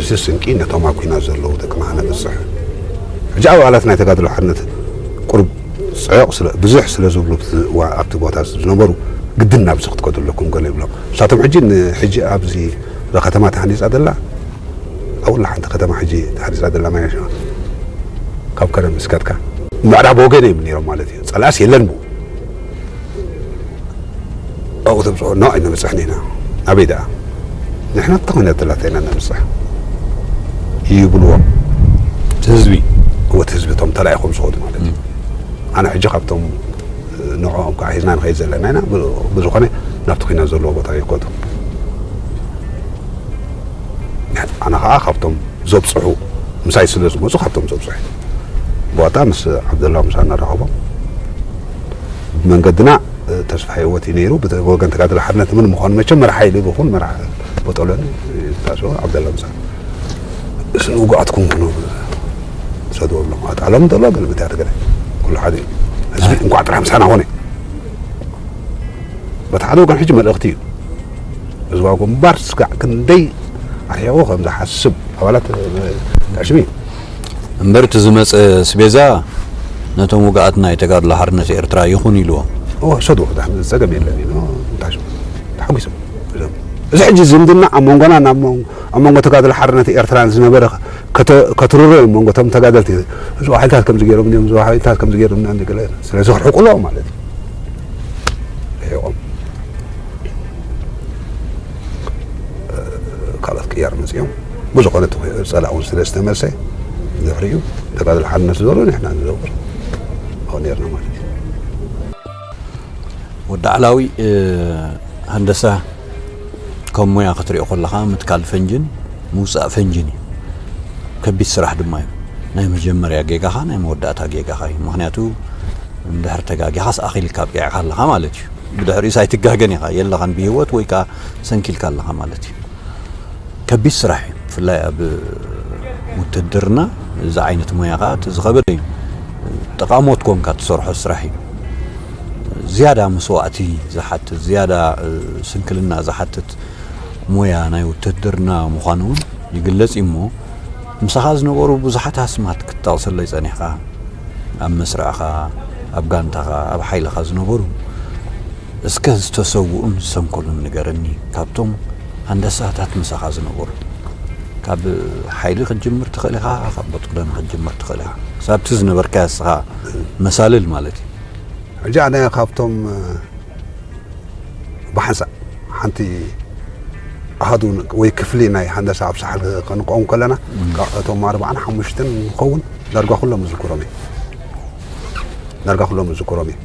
እዚ ስንቂ ነቶም ኣብ ኲናት ዘለዉ ደቅና ከነብጽሕ። ሕጂ ኣባላት ናይ ተጋድሎ ሓርነት ቁሩብ ጽዑቕ ስለ፣ ብዙሕ ስለ ዝብሉ ኣብቲ እዋ-፣ ኣብቲ ቦታ ዝነበሩ ግድን ናብዚ ክትከዱ ኣለኩም ገለ ይብሎም። ንሳቶም ሕጂ ን-፣ ሕጂ ኣብዚ እዛ ከተማ ተሃኒጻ ዘላ፣ ኣብላ ሓንቲ ከተማ ሕጂ ተሃኒጻ ዘላ ማይ ሽዋ ካብ ከረን እስካትካ ምዕራብ ወገን እዮም ነይሮም ማለት እዩ። ጸላእስ የለን ብኡ። ኣብኡ ተብጽሖ፣ ኖ፣ ኣይነበጽሕን ኢና። ኣበይ ደኣ? ንሕና እታ ኮይና ተላታ ኢና ነብጽሕ ይብልዎም። እቲ ህዝቢ? እወ፣ እቲ ህዝቢ፣ እቶም ተላኢኾም ዝኸዱ ማለት እዩ። እም። ኣነ ሕጂ ካብቶም ንዕኦም ከዓ ሒዝና ንኸይድ ዘለና ኢና። ብ-፣ ብዝኾነ ናብቲ ኲናት ዘለዎ ቦታ ይከዱ። ኣነ ከዓ ካብቶም ዘብጽሑ፣ ምሳይ ስለ ዝመጹ ካብቶም ዘብጽሑ። ብዋጣ ምስ ዓብደላ ምሳና ረኸቦም። ብመንገድና፣ እ፣ ተስፋ ህይወት እዩ ነይሩ። ብተ-፣ ወገን ተጋድሎ ሓርነት ምን ምዃኑ መቸም መራሕ ሓይሊ ብኹን መራሕ በጦሎኒ፣ እ፣ ታስቦ ዓብደላ ምሳ። እስ ንውጉኣትኩም ኩኑ ሰድዎ ብሎም። ኣጣሎም እንተሎ ግን ምንታይ ትገለ? ኩሉ ሓደ እዩ። ህዝቢ ኣይ። እንኳዕ ጥራሕ ምሳና ኾነ። በቲ ሓደ ወገን ሕጂ መልእኽቲ እዩ። ህዝባዊ ግንባር ስጋዕ ክንደይ ኣርሒቑ ከም ዝሓስብ ኣባላት፣ እ፣ ተዕሽሚ። እምበር እቲ ዝመጸ ስቤዛ ነቶም ውግኣት ናይ ተጋድሎ ሓርነት ኤርትራ ይኹን ኢልዎም። እወ፣ ሰድዎ፣ ዳሕሚ ጸገም የለን ኢሉ፣ እንታይ ሽሙ፣ ተሓጒሶም። እዞም፣ እዚ ሕጂ ዝምድና ኣብ መንጎና፣ ናብ መን-፣ ኣብ መንጎ ተጋድሎ ሓርነት ኤርትራን ዝነበረ ከተ-፣ ከትርሮ እዮም፣ መንጎ እቶም ተጋደልቲ። እዞም ሓይልታት ከምዚ ገይሮም እዮም፣ እዞም ሓይልታት ከምዚ ገይሮም እዮም፣ ገለ። ስለዚ ክርሕቁ ኣለዎም ማለት እዩ። ርሒቖም። ካልኦት ቅያር መጺኦም። ብዝኾነ እቲ ጸላእ እውን ስለ ዝተመልሰ፣ ድሕሪኡ ተጋድሎ ሓርነት ዝበሉ ንሕና ንዘውር ኣብኡ ነርና ማለት እዩ። ወዲ ዓላዊ፣ እ፣ ሃንደሳ ከም ሞያ ክትሪኦ ከለኻ ምትካል ፈንጅን ምውጻእ ፈንጅን እዩ። ከቢድ ስራሕ ድማ እዩ። ናይ መጀመርያ ጌጋኻ፣ ናይ መወዳእታ ጌጋኻ እዩ። ምኽንያቱ እንድሕር ተጋጊኻስ ኣኺልካ ኣብቂዕካ ኣለኻ ማለት እዩ። ብድሕሪኡስ ኣይትጋገን ኢኻ፣ የለኻን ብህይወት ወይ ከኣ ሰንኪልካ ኣለኻ ማለት እዩ። ከቢድ ስራሕ እዩ። ብፍላይ ኣብ ውትድርና እዚ ዓይነት ሞያ ከኣ እቲ ዝኸበደ እዩ። ጠቓሞት ኮንካ ትሰርሖ ስራሕ እዩ። ዝያዳ መስዋእቲ ዝሓትት፣ ዝያዳ፣ እ፣ ስንክልና ዝሓትት ሞያ ናይ ውትድርና ምዃኑ እውን ይግለጽ እዩ እሞ፣ ምሳኻ ዝነበሩ ብዙሓት ኣስማት ክትጠቕሰለይ ጸኒሕካ፣ ኣብ መስርዕኻ፣ ኣብ ጋንታኻ፣ ኣብ ሓይልኻ ዝነበሩ፣ እስከ ዝተሰውኡን ዝሰንከሉን ንገረኒ፣ ካብቶም ሃንደሳታት ምሳኻ ዝነበሩ። ካብ ሓይሊ ክትጅምር ትኽእል ኢኻ፣ ካብ በጦሎኒ ክትጅምር ትኽእል ኢኻ። ሳብቲ ዝነበርካዮ እስኻ መሳልል ማለት እዩ። ሕጂ ኣነ ካብቶም፣ እ፣ ብሓንሳእ ሓንቲ ኣሃዱ ወይ ክፍሊ ናይ ሃንደሳ ኣብ ሳሕል ከንቆም ከለና፣ እም። ካብ እቶም ኣርባዓን ሓሙሽተን ንኸውን ዳርጋ ኩሎም ዝዝክሮም እየ። ዳርጋ ኩሎም ዝዝክሮም እየ።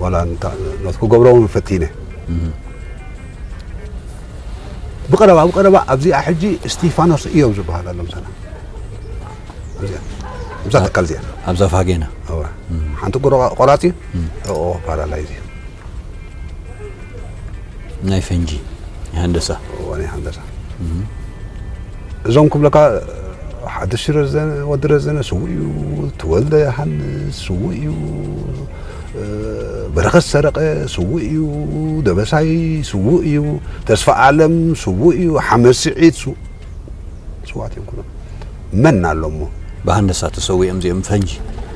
ዋላ እንታ-፣ ኖት ክገብሮ እውን ፈቲነ። እም። ብቐረባ፣ ብቐረባ ኣብዚኣ ሕጂ እስቲፋኖስ እዮም ዝበሃል ኣሎ ምሳና። ኣብዚኣ፣ ኣብዛ ትካል እዚኣ። ኣብዛ ፋጌና። እወ። እም። ሓንቲ ቁሮ-፣ ቆራጺ፣ እም። ኦ፣ ፓራላይዝ እዩ። ናይ ፈንጂ፣ ናይ ሃንደሳ። እወ፣ ናይ ሃንደሳ። እም። እዞም ክብለካ፣ ሓድሽ ረዘነ፣ ወዲ ረዘነ ስዉእ እዩ፣ ተወልደ ዮሃንስ ስዉእ እዩ፣ እ፣ በረኸት ሰረቐ ስዉእ እዩ፣ ደበሳይ ስዉእ እዩ፣ ተስፋ ኣለም ስዉእ እዩ፣ ሓመድ ስዒድ ስው-፣ ስዉኣት እዮም ኩሎም። መን ኣሎ እሞ? ብሃንደሳ ተሰዊኦም እዚኦም ፈንጂ።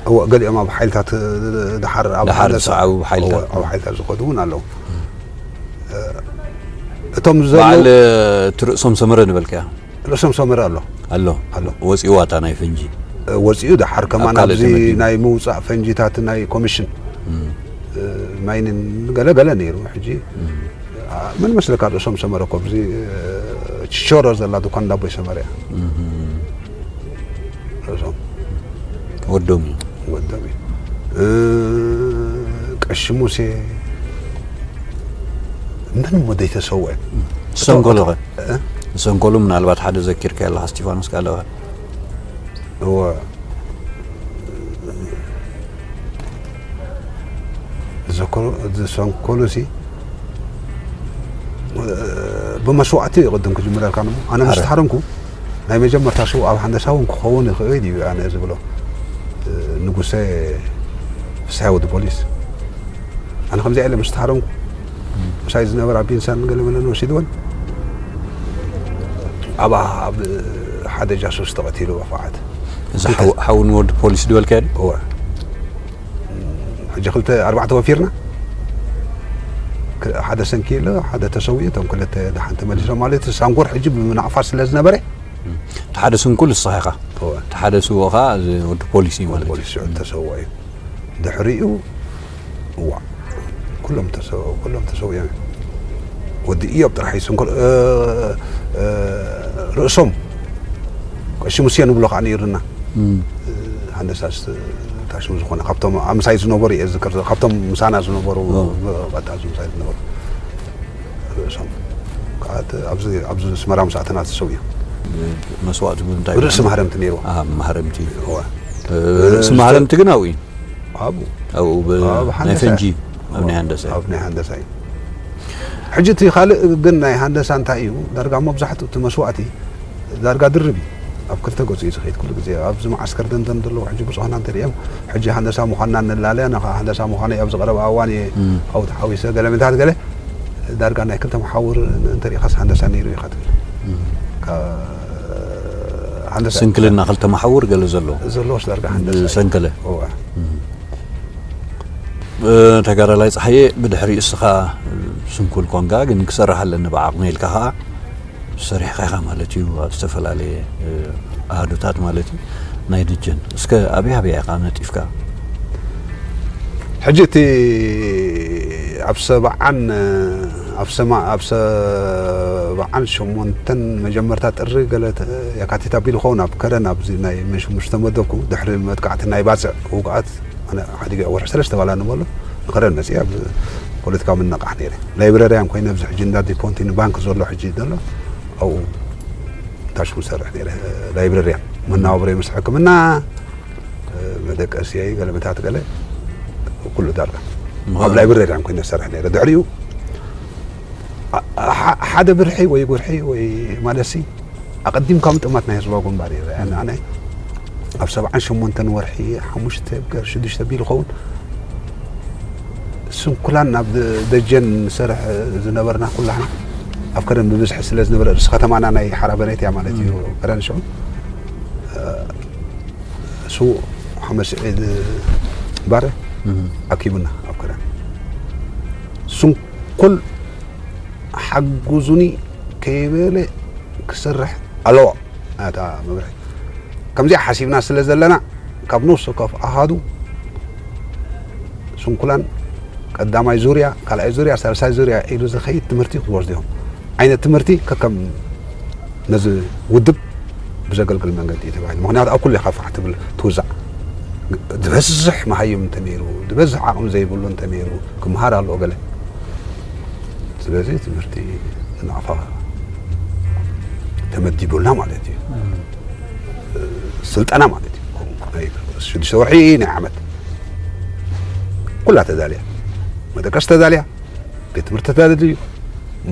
እወ፣ ገሊኦም ኣብ ሓይልታት፣ እ፣ ደሓር ኣብ ደሓር ሃንደሳ፣ ዝሰዓቡ ሓይልታት። እወ፣ ኣብ ሓይልታት ዝኸዱ እውን ኣለዉ። እ፣ እቶም ዘለዉ በዓል፣ እ፣ እቲ ርእሶም ሰመረ ንበልካያ? ርእሶም ሰመረ ኣሎ። ኣሎ። ኣሎ። ወጺእዋ እታ ናይ ፈንጂ። እ፣ ወጺኡ ደሓር ከማን ኣብ ካልእ ኣብዚ ተመዲቡ። ናይ ምውጻእ ፈንጂታት ናይ ኮሚሽን፣ እም። እ፣ ማይንን ገለ ገለ ነይሩ። ሕጂ፣ እም። ኣ፣ መን መስለካ ርእሶም ሰመረ እኮ ኣብዚ፣ እ፣ ችሾሮ ዘላ ድኳን ዳቦይ ሰመረ እያ። እም። ርእሶም። ወዶም እዩ። ወዶም እዩ። እ፣ ሽሙሴ ምንም ወደይ ተሰውዐ ሰንኮሎ ኸ እ? ሰንኮሎ ምናልባት ሓደ ዘኪርካ ኣለኻ እስቲፋኖስ ካለኻ እወ ዝሰንኮሎ ሲ ብመስዋእቲ እዩ ቅድም ክጅምረልካ ሞ ኣነ ምስ ተሓረምኩ ናይ መጀመርታ ሰው ኣብ ሃንደሳ እውን ክኸውን ይኽእል እዩ ኣነ ዝብሎ ንጉሰ ፍስሓ ወዲ ፖሊስ ኣነ ከምዚ ኢለ ምስ ተሓረምኩ ምሳይ ዝነበረ ኣብ ቢንሳን ገለመለን ወሲድወን ኣብ ኣብ ሓደ ጃሱስ ተቐቲሉ ብፍዓት እዚ ሓው- ሓው ንወዲ ፖሊስ ድበልካዮ ድዩ? እወ ሕጂ ክልተ ኣርባዕተ ወፊርና ክ- ሓደ ሰንኪ ኣሎ ሓደ ተሰዊኡ እቶም ክልተ ደሓን ተመሊሶም ማለት እዩ። ሳንጎር ሕጂ ብናቕፋ ስለ ዝነበረ እቲ ሓደ ስንኩል ንስኻ ኢኻ እወ እቲ ሓደ ስውኦ ኸዓ እዚ ወዲ ፖሊስ እዩ ማለት እዩ ፖሊስ ሽዑ ተሰውኦ እዩ ድሕሪኡ እዋ ኩሎም ተሰው ኩሎም ተሰው እዮም ወዲ እዮም ጥራሕ ይስንኮል እ፣ እ፣ ርእሶም ቀሺ ሙሴ ንብሎ ከዓ ነይርና እም። ሃንደሳ ታሽሙ ዝኾነ ካብቶም ኣብ ምሳይ ዝነበሩ እየ ዝዝክር ዘለኹ። ካብቶም ምሳና ዝነበሩ እ። ቀጣ ምሳይ ዝነበሩ ርእሶም ከዓ እቲ ኣብዚ ኣብዚ ስመራ ምስኣተና ተሰው እዮም መስዋእቲ ብምንታይ ርእሲ ማህረምቲ ነይርዎ ኣብ ማህረምቲ እዋ ርእሲ ማህረምቲ ግን ኣብኡ እዩ ኣብኡ ኣብኡ ብ- ኣብ ናይ ሃንደሳ ፈንጂ እያ። ኣብ ናይ ሃንደሳ እዩ ኣብ ናይ ሃንደሳ እዩ ሕጂ እቲ ካልእ ግን ናይ ሃንደሳ እንታይ እዩ ዳርጋ መብዛሕትኡ እቲ መስዋእቲ ዳርጋ ድርብ እዩ ኣብ ክልተ ገፁ እዩ ዝኸይድ ኩሉ ግዜ ኣብዚ መዓስከር ደንደን ዘለዉ ሕጂ ብፅሑና እንተሪኦም ሕጂ ሃንደሳ ምዃንና ንላለያ ንኻ ሃንደሳ ምዃነይ ኣብ ዝቐረበ ኣዋን እየ ኣብኡ ተሓዊሰ ገለ ምንታት ገለ ዳርጋ ናይ ክልተ መሓውር እንተሪኢኻስ ሃንደሳ ነይሩ ኢኻ ትብል ካብ ሃንደሳ ስንክልና ክልተ መሓውር ገለ ዘለዎ ዘለዎስ ዳርጋ ሃንደሳ እዩ። ዝሰንከለ እዋ ተጋዳላይ ፀሓየ ብድሕሪ እስኻ ስንኩል ኮንካ ግን ክሰርሕ ኣለኒ ብዓቕሚ ኢልካ ከዓ ሰሪሕካ ኢኻ ማለት እዩ ኣብ ዝተፈላለየ ኣሃዱታት ማለት እዩ ናይ ደጀን እስከ ኣበይ ኣበይ ኢኻ ነጢፍካ ሕጂ እቲ ኣብ ሰብዓን ኣብ ሰማ ኣብ ሰብዓን ሸሞንተን መጀመርታ ጥሪ ገለ የካቲት ኣቢሉ ኸውን ኣብ ከረን ኣብዚ ናይ ምሽ ዝተመደብኩ ድሕሪ መጥቃዕቲ ናይ ባፅዕ ውግኣት ኣነ ሓዲገ ወርሒ ሰለስተ ባላ ንበሎ ንኸረን መፅእ ኣብ ፖለቲካዊ ምንቕቓሕ ነይረ ላይብረርያን ኮይነ ኣብዚ ሕጂ እንዳ ዲፖንቲኒ ባንክ ዘሎ ሕጂ ዘሎ ኣብኡ ታሽሙ ዝሰርሕ ነይረ ላይብረርያን መናባብሮ ምስ ሕክምና መደቀስየይ ገለመታት ገለ ኩሉ ዳርጋ ኣብ ላይብረርያን ኮይነ ዝሰርሕ ነይረ ድሕሪኡ ሓደ ብርሒ ወይ ጉርሒ ወይ ማለሲ ኣቐዲምካ ምጥማት ናይ ህዝባዊ ግንባር እዩ ኣነ ኣብ ሰብዓን ሸሞንተን ወርሒ ሓሙሽተ ገር ሽዱሽተ ቢል ይኸውን ስንኩላን ናብ ደጀን ንሰርሕ ዝነበርና ኩላህና ኣብ ከረን ብብዝሒ ስለ ዝነበረ ርእሲ ከተማና ናይ ሓራ በሬት እያ ማለት እዩ ከረን ሽዑ ስዉእ ሓመድ ስዒድ ባረ ኣኪቡና ኣብ ከረን ስንኩል ሓጉዙኒ ከይበለ ክሰርሕ ኣለዎ ናታ መብርሒ ከምዚኣ ሓሲብና ስለ ዘለና ካብ ነፍሲ ወከፍ ኣሃዱ ስንኩላን ቀዳማይ ዙርያ ካልኣይ ዙርያ ሳልሳይ ዙርያ ኢሉ ዝኸይድ ትምህርቲ ክወስዱ እዮም ዓይነት ትምህርቲ ከከም ነዚ ውድብ ብዘገልግል መንገዲ እዩ ተባሂሉ ምክንያቱ ኣብ ኩሉ ኢኻ ፋሕ ትብል ትውዛዕ ዝበዝሕ መሃይም እንተነይሩ ዝበዝሕ ዓቕሚ ዘይብሉ እንተነይሩ ክምሃር ኣለዎ ገለ ስለዚ ትምህርቲ ናቕፋ ተመዲቡልና ማለት እዩ ስልጠና ማለት እዩ ናይ ሽዱሽተ ወርሒ ናይ ዓመት ኩላ ተዳልያ መደቀስ ተዳልያ ቤት ትምህርቲ ተዳልዩ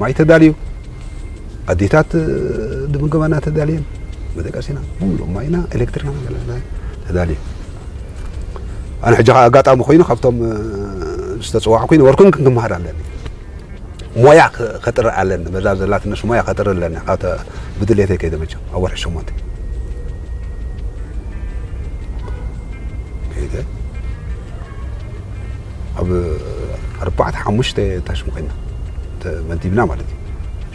ማይ ተዳልዩ ኣዴታት ድምገባና ተዳልየን መደቀሲና ሙሉ ማይና ኤሌክትሪክና ተዳልዩ ኣነ ሕጂ ኣጋጣሚ ኮይኑ ካብቶም ዝተፅዋዕ ኮይኑ ወርኩም ክንክምሃር ኣለኒ ሞያ ከጥርእ ኣለኒ በዛ ዘላትነስ ሞያ ከጥርእ ኣለኒ ካብተ ብድሌተይ ከይደ መቸም ኣብ ወርሒ ሸሞንተ ከይደ ኣብ ኣርባዕተ ሓሙሽተ ታሽሙ ኮይና መዲብና ማለት እዩ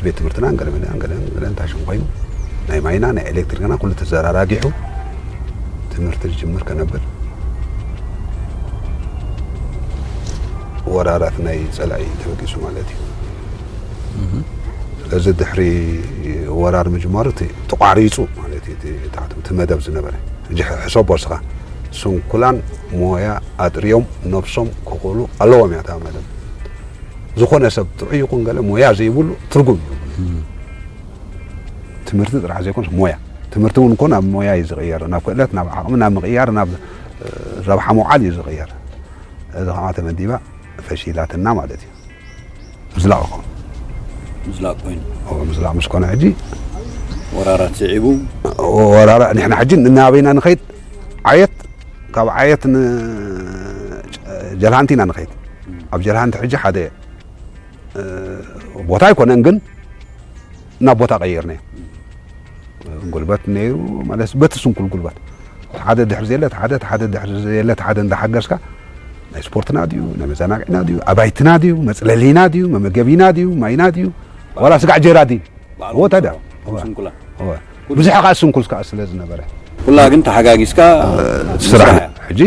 ቤት ትምህርትና ገለመለያን ገለን ገለን ታሽሙ ኮይኑ ናይ ማይና ናይ ኤሌክትሪክና ኩሉ ተዘራራጊሑ ትምህርቲ ዝጅምር ከነብል ወራራት ናይ ፀላኢ ተበጊሱ ማለት እዩ ስለዚ ድሕሪ ወራር ምጅማሩ ተቋሪፁ ማለት እዩ እቲ መደብ ዝነበረ ሕጂ ሕሰቦ ስኻ ስንኩላን ሞያ ኣጥርዮም ነብሶም ክኽእሉ ኣለዎም እያ እታ መደብ። ዝኾነ ሰብ ጥዑይ ይኹን ገለ ሞያ ዘይብሉ ትርጉም እዩ። ትምህርቲ ጥራሕ ዘይኮነስ ሞያ፣ ትምህርቲ እውን እኮ ናብ ሞያ እዩ ዝቕየር፣ ናብ ክእለት፣ ናብ ዓቕሚ፣ ናብ ምቕያር፣ ናብ ረብሓ ምውዓል እዩ ዝቕየር። እዚ ከዓ ተመዲባ ፈሺላትና ማለት እዩ። ምዝላቕ እኮ። ምዝላቕ ኮይኑ ምዝላቕ ምስ ኮነ ሕጂ ወራራት ስዒቡ ወራራ ንሕና ሕጂ እናበይና ንኸይድ ዓየት ካብ ዓየት ንጀልሃንቲ ኢና ንኸይድ። ኣብ ጀልሃንቲ ሕጂ ሓደ ቦታ ኣይኮነን ግን ናብ ቦታ ቀይርናዮ። ጉልበት ነይሩ ማለት በቲ ስንኩል ጉልበት ሓደ ድሕሪ ዘየለ ሓደ ሓደ ድሕሪ ዘየለ ሓደ እንዳሓገዝካ ናይ ስፖርትና ድዩ ናይ መዘናግዕና ድዩ ኣባይትና ድዩ መፅለሊና ድዩ መመገቢና ድዩ ማይና ድዩ ዋላ ስጋዕ ጀራዲን እዎ ታዲያ ስንኩላ ብዙሕ ከዓ ስንኩል ከዓ ስለ ዝነበረ ኩላ ግን ተሓጋጊዝካ ስራሕ ሕጂ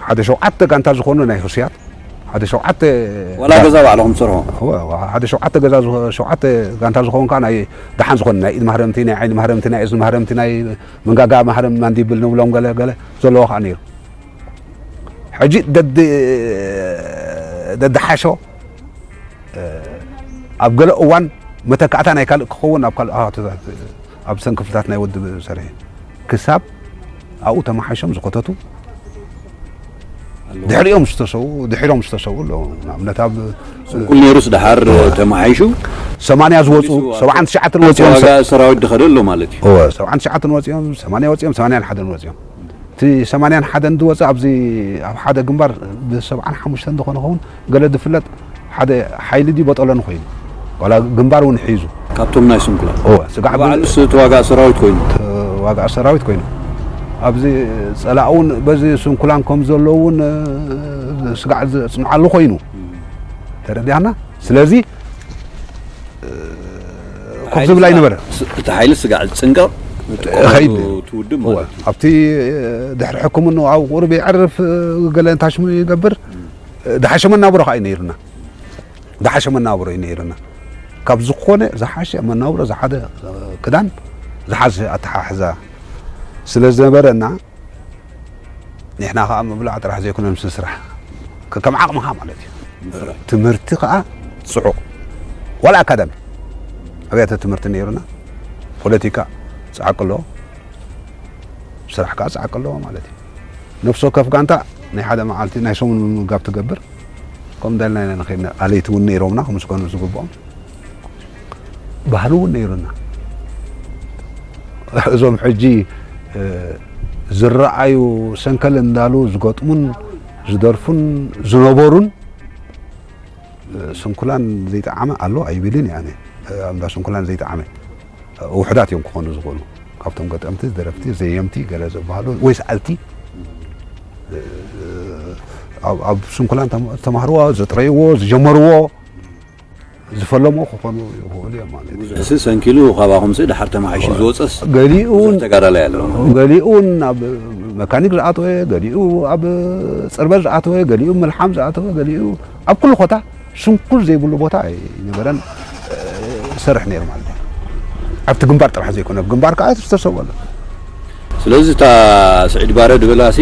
ሓደ ሸውዓተ ጋንታ ዝኾኑ ናይ ህሱያት ሓደ ሸውዓተ ዋላ ገዛ ባዕልኹም ትሰርሑ ሓደ ሸውዓተ ገዛ ሸውዓተ ጋንታ ዝኾኑ ከዓ ናይ ደሓን ዝኾነ ናይ ኢድ ማህረምቲ ናይ ዓይኒ ማህረምቲ ናይ እዝኒ ማህረምቲ ናይ መንጋጋ ማህረም ማንዲብል ንብሎም ገለ ገለ ዘለዎ ከዓ ነይሩ ሕጂ ደድሓሾ ኣብ ገለ እዋን መተካእታ ናይ ካልእ ክኸውን ኣብ ካልእ ኣባቶታት ኣብ ሰን ክፍልታት ናይ ውድብ ሰርሐ ክሳብ ኣብኡ ተመሓይሾም ዝኮተቱ ድሕሪኦም ዝተሰው ድሕሮም ዝተሰው ኣለዉ ንኣብነት ኣብ ስንኩል ነይሩስ ደሓር ተመሓይሹ ሰማንያ ዝወፁ ሰብዓን ትሽዓትን ወፂኦም ዋጋ ሰራዊት ድኸደ ኣሎ ማለት እዩ እወ ሰብዓን ትሽዓትን ወፂኦም ሰማንያ ወፂኦም ሰማንያን ሓደን ወፂኦም እቲ ሰማንያን ሓደን ዝወፀ ኣብዚ ኣብ ሓደ ግንባር ብሰብዓን ሓሙሽተን ዝኾነ ኸውን ገለ ዝፍለጥ ሓደ ሓይሊ ድዩ በጠሎን ኮይኑ ዋላ ግንባር እውን ሒዙ ካብቶም ናይ ስንኩላ እወ ስጋዕ ባዕሉስ ተዋጋእ ሰራዊት ኮይኑ ተዋጋእ ሰራዊት ኮይኑ ኣብዚ ፀላእ እውን በዚ ስንኩላን ከም ዘለዉ እውን ስጋዕ ዘፅንዓሉ ኮይኑ ተረዲኣና ስለዚ ኮፍ ዝብል ኣይነበረ እቲ ሓይሊ ስጋዕ ዝፅንቀቕ ኸይድ ትውድብ ማለት እዩ ኣብቲ ድሕሪ ሕክምና ኣብ ቁርብ የዕርፍ ገለ እንታሽሙ ይገብር ድሓሸ መናብሮ ከዓ እዩ ነይርና ዝሓሸ መናብሮ እዩ ነይርና ካብ ዝኾነ ዝሓሸ መናብሮ ዝሓደ ክዳን ዝሓሸ ኣተሓሕዛ ስለ ዝነበረና ንሕና ከዓ ምብላዕ ጥራሕ ዘይኮነ ምስ ስራሕ ከም ዓቕምኻ ማለት እዩ ትምህርቲ ከዓ ፅዑቕ ዋላ ኣካዳሚ ኣብያተ ትምህርቲ ነይሩና ፖለቲካ ፀዓቂ ኣለዎ ስራሕ ከዓ ፀዓቂ ኣለዎ ማለት እዩ ነፍሲ ወከፍ ጋንታ ናይ ሓደ መዓልቲ ናይ ሰሙን ምምጋብ ትገብር ከምኡ እንዳልና ኢና ንኸይድ ኣለይቲ እውን ነይሮምና ክምስገኑ ዝግብኦም ባህሊ እውን ነይሩና እዞም ሕጂ ዝረኣዩ ሰንከል እንዳሉ ዝገጥሙን ዝደርፉን ዝነበሩን ስንኩላን ዘይጠዓመ ኣሎ ኣይብልን እየ ኣነ ኣብ እንዳ ስንኩላን ዘይጠዓመ ውሕዳት እዮም ክኾኑ ዝኽእሉ ካብቶም ገጠምቲ ደረፍቲ ዘየምቲ ገለ ዝበሃሉ ወይ ሰኣልቲ ኣብ ስንኩላን ተማህርዎ ዘጥረይዎ ዝጀመርዎ ዝፈለሞ ክኾኑ ይኽእሉ እዮም ማለት እዩ። እዚ ሰንኪሉ ካባኹም ሲ ድሓር ተማሓይሹ ዝወፀስ ገሊኡ እውን ተጋዳላይ ኣሎ። ገሊኡ እውን ናብ መካኒክ ዝኣተወ፣ ገሊኡ ኣብ ፅርበት ዝኣተወ፣ ገሊኡ ምልሓም ዝኣተወ፣ ገሊኡ ኣብ ኩሉ ኮታ ስንኩል ዘይብሉ ቦታ ኣይነበረን ዝሰርሕ ነይሩ ማለት እዩ። ኣብቲ ግንባር ጥራሕ ዘይኮነ ኣብ ግንባር ከዓ ዝተሰወ ኣሎ። ስለዚ እታ ስዒድ ባረ ዝበላሲ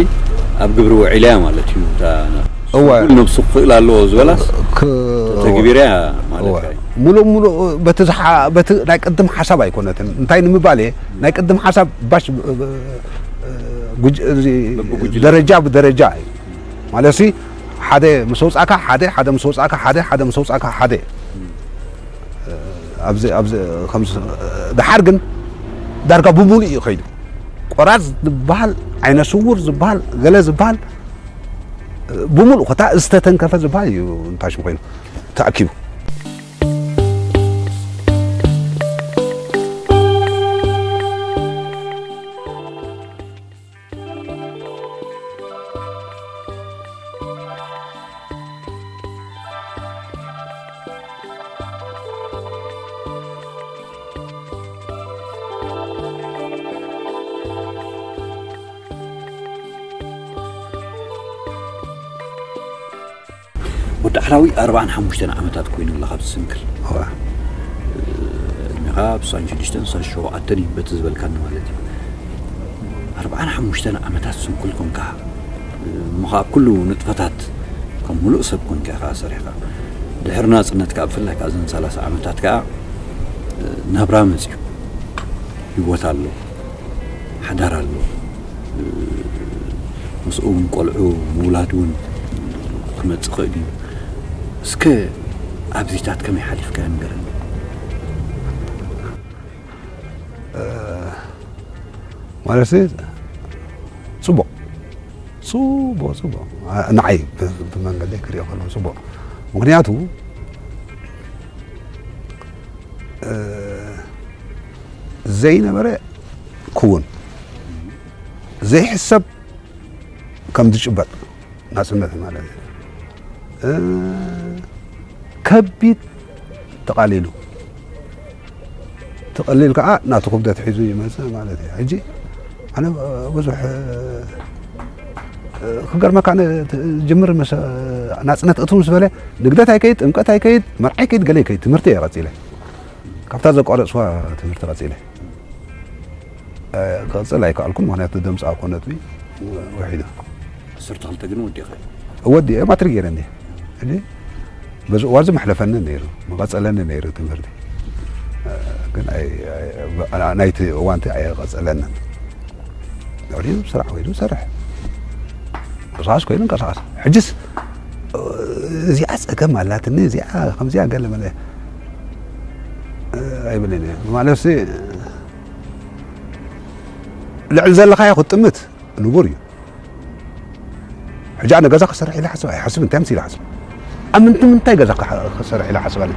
ኣብ ግብሪ ውዒላ እያ ማለት እዩ። እታ እወ። ስንኩል ነብሱ ክኽእል ኣለዎ ዝበላስ ክ- ተተግቢራ እያ ማለት እወ። እዩ። ሙሉእ ሙሉእ በቲ ዝሓ- በቲ ናይ ቅድም ሓሳብ ኣይኮነትን። እንታይ ንምባል እየ ናይ ቅድም ሓሳብ ባሽ እ- እ- ጉጅ- እዚ ደረጃ ብደረጃ እዩ ማለት ሲ ሓደ ምስ ኣውፃእካ ሓደ ሓደ ምስ ኣውፃእካ ሓደ ሓደ ምስ ኣውፃእካ ሓደ ኣብዚ ኣብዚ ከም ደሓር ግን ዳርጋ ብሙሉእ እዩ ከይዱ ቆራፅ ዝበሃል ዓይነ ስውር ዝበሃል ገለ ዝበሃል ብሙሉእ ኮታ ዝተተንከፈ ዝበሃል እዩ እንታይ ሽሙ ኮይኑ ተኣኪቡ ወዲ ዓራዊ ኣርባዓን ሓሙሽተን ዓመታት ኮይኑ ኣሎ ካብ ዝስንክል እዋ። እኒኻ ብሳን ሽዱሽተን ሳን ሸውዓተን እዩ በቲ ዝበልካኒ ማለት እዩ ኣርባዓን ሓሙሽተን ዓመታት ስንኩል ኮንካ እሞ ከዓ ኩሉ ንጥፈታት ከም ሙሉእ ሰብ ኮንካ ኢኻ ሰሪሕካ። ድሕሪ ናጽነት ከዓ ብፍላይ ከዓ እዘን ሰላሳ ዓመታት ከዓ ናብራ መጽዩ። ህይወት ኣሎ፣ ሓዳር ኣሎ። ምስኡ እውን ቆልዑ ምውላድ እውን ክመጽእ ይኽእል እዩ። እስከ ኣብዚታት ከመይ ሓሊፍካዮ ንገረኒ። ማለት ጽቡቕ ጽቡቕ ጽቡቕ ንዓይ ብመንገደይ ክሪኦ ከለኹ ጽቡቕ። ምኽንያቱ ዘይነበረ ክውን ዘይሕሰብ ከም ዝጭበጥ ናጽነት ማለት እዩ። ከቢድ ተቓሊሉ ትቐሊል ከዓ ናቱ ክብደት ሒዙ ይመፅእ ማለት እዩ። ሕጂ ኣነ ብዙሕ ክገርመካ ጅምር ናፅነት እቱ ምስ በለ ንግደት ኣይከይድ፣ ጥምቀት ኣይከይድ፣ መርዓ ኣይከይድ፣ ገለ ይከይድ ትምህርቲ እየ ቀፂለ ካብታ ዘቋረፅዋ ትምህርቲ ቀፂለ ክቕፅል ኣይከኣልኩን። ምክንያቱ ደምፃ ኮነትቢ ውሒዱ ዓሰርተ ክልተ ግን ወዲእኻ ወዲኤ ማትሪክ ገይረ እንዲ ሕጂ በዚ እዋን እዚ መሕለፈኒ ነይሩ መቐፀለኒ ነይሩ ትምህርቲ ግን ናይቲ እዋንቲ ኣየቐፀለንን። ድሕሪኡ ስራሕ ኮይኑ ሰርሕ ቀሳቀስ ኮይኑ ቀሳቀስ ሕጅስ እዚኣ ፀገም ኣላትኒ እዚኣ ከምዚኣ ገለ መለ ኣይብልን እየ ማለት ልዕሊ ዘለካዮ ክትጥምት ንቡር እዩ። ሕጂ ኣነ ገዛ ክሰርሕ ኢለ ሓስብ ኣይሓስብ እንታይ ምስ ኢለ ሓስብ ኣብ ምንቲ ምንታይ ገዛ ክሰርሕ ኢለ ሓስብ ኣነ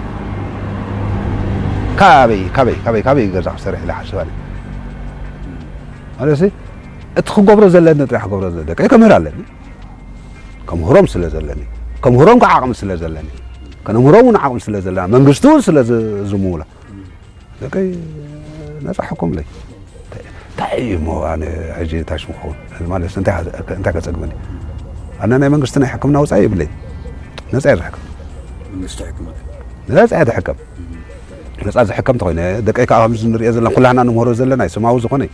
ካበይ ካበይ ካበይ ካበይ ገዛ ክሰርሕ ኢለ ሓስብ ኣነ ማለት እቲ ክገብሮ ዘለኒ ጥራሕ ክገብሮ ደቀይ ከምህር ኣለኒ ከምህሮም ስለ ዘለኒ ከምህሮም ከዓ ዓቕሚ ስለ ዘለኒ ከነምህሮም እውን ዓቕሚ ስለ ዘለና መንግስቲ እውን ስለ ዝምውላ ደቀይ ነፃ ሕኩምለይ እንታይ እዩ እሞ ኣነ ሕጂ ታሽ ምኸውን ማለት እንታይ ከፀግመኒ ኣነ ናይ መንግስቲ ናይ ሕክምና ወፃኢ የብለይ ነፃ እየ ዝሕክም መንግስቲ ሕክመካ ነፃ እየ ዝሕከም ነፃ ዝሕከም ተኮይነ ደቀይ ከዓ ከምዚ ንሪኦ ዘለና ኩላህና ንምህሮ ዘለና እዩ ስማዊ ዝኾነ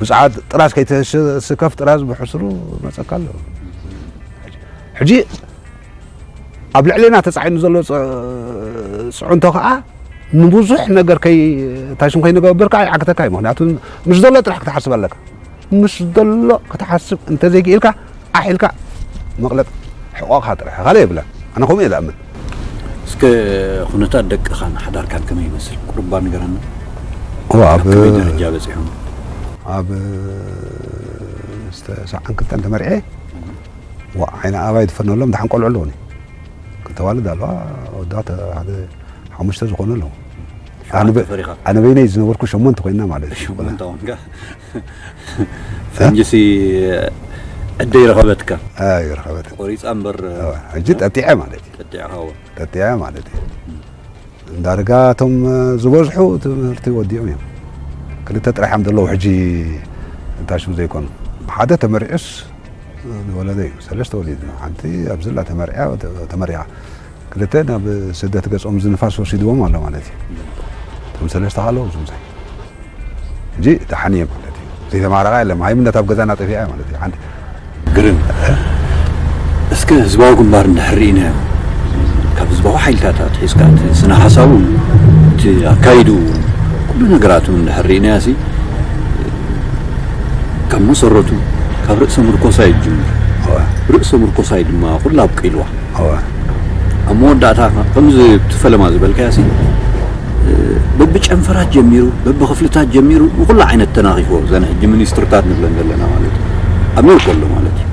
ብፅዓት ጥራዝ ከይተስከፍ ጥራዝ ብሕስሩ መፀካ ኣሎ ሕጂ ኣብ ልዕሌና ተፃዒኑ ዘሎ ፅዕንቶ ከዓ ንብዙሕ ነገር ከይታሽም ከይንገብር ከዓ ይዓግተካ እዩ ምክንያቱ ምስ ዘሎ ጥራሕ ክትሓስብ ኣለካ ምስ ዘሎ ክትሓስብ እንተዘይክኢልካ ዓሕ ኢልካ መቕለጥ ሕቆቕካ ጥራሕ ካልእ የብለን ኣነ ከምኡ እየ ዝኣምን እስከ ኩነታት ደቅኻን ሓዳርካን ከመይ ይመስል ቁርባ ንገረና እዋ ኣብ ከመይ ደረጃ በፂሖም ኣብ ዝተሰዓን ክልተን ተመርዔ ዋ ዓይነ ኣባይ ዝፈነሎም ደሓን ቆልዑ ኣለውኒ ክልተ ዋልድ ኣለዋ ወዳት ሓደ ሓሙሽተ ዝኾኑ ኣለዉ ኣነ በይነይ ዝነበርኩ ሸሞንተ ኮይና ማለት እዩ ሸሞንተ ኮንካ ፈንጅሲ ዕደ ይረኸበትካ ይረኸበት ቆሪፃ እምበር ሕጂ ጠጢዐ ማለት እዩ ጠጢዕኻዎ ጠጢዐ ማለት እዩ እንዳርጋ እቶም ዝበዝሑ ትምህርቲ ወዲኦም እዮም ክልተ ጥራሕ እዮም ዘለዉ ሕጂ እንታሽም ዘይኮኑ ሓደ ተመሪዑስ ዝወለደ እዩ ሰለስተ ወሊዱ ሓንቲ ኣብዝላ ተመሪዓ ተመሪዓ ክልተ ናብ ስደት ገጾም ዝንፋስ ወሲድዎም ኣሎ ማለት እዩ እቶም ሰለስተ ካልኦ ዝምሳይ ሕጂ ደሓን እየ ማለት እዩ ዘይተማረቓ የለ ሃይምነት ኣብ ገዛና ጠፊኣ ማለት እዩ ሓንቲ ግርም እስከ ህዝባዊ ግንባር እንድሕር ርኢናዮ ካብ ህዝባዊ ሓይልታት ኣትሒዝካ እቲ ስነ ሓሳቡ እቲ ኣካይዱ ኩሉ ነገራቱ እንድሕር ርኢናዮ ሲ ካብ መሰረቱ ካብ ርእሰ ምርኮሳ እዩ ዝጅምር ርእሰ ምርኮሳ እዩ ድማ ኩላ ኣብቂልዋ ኣብ መወዳእታ ከምዚ እቲ ፈለማ ዝበልካዮ ሲ በብጨንፈራት ጀሚሩ በብክፍልታት ጀሚሩ ንኩሉ ዓይነት ተናኺፎ ዘን ሕጂ ሚኒስትርታት ንብለን ዘለና ማለት እዩ ኣሚሩ ከሎ ማለት እዩ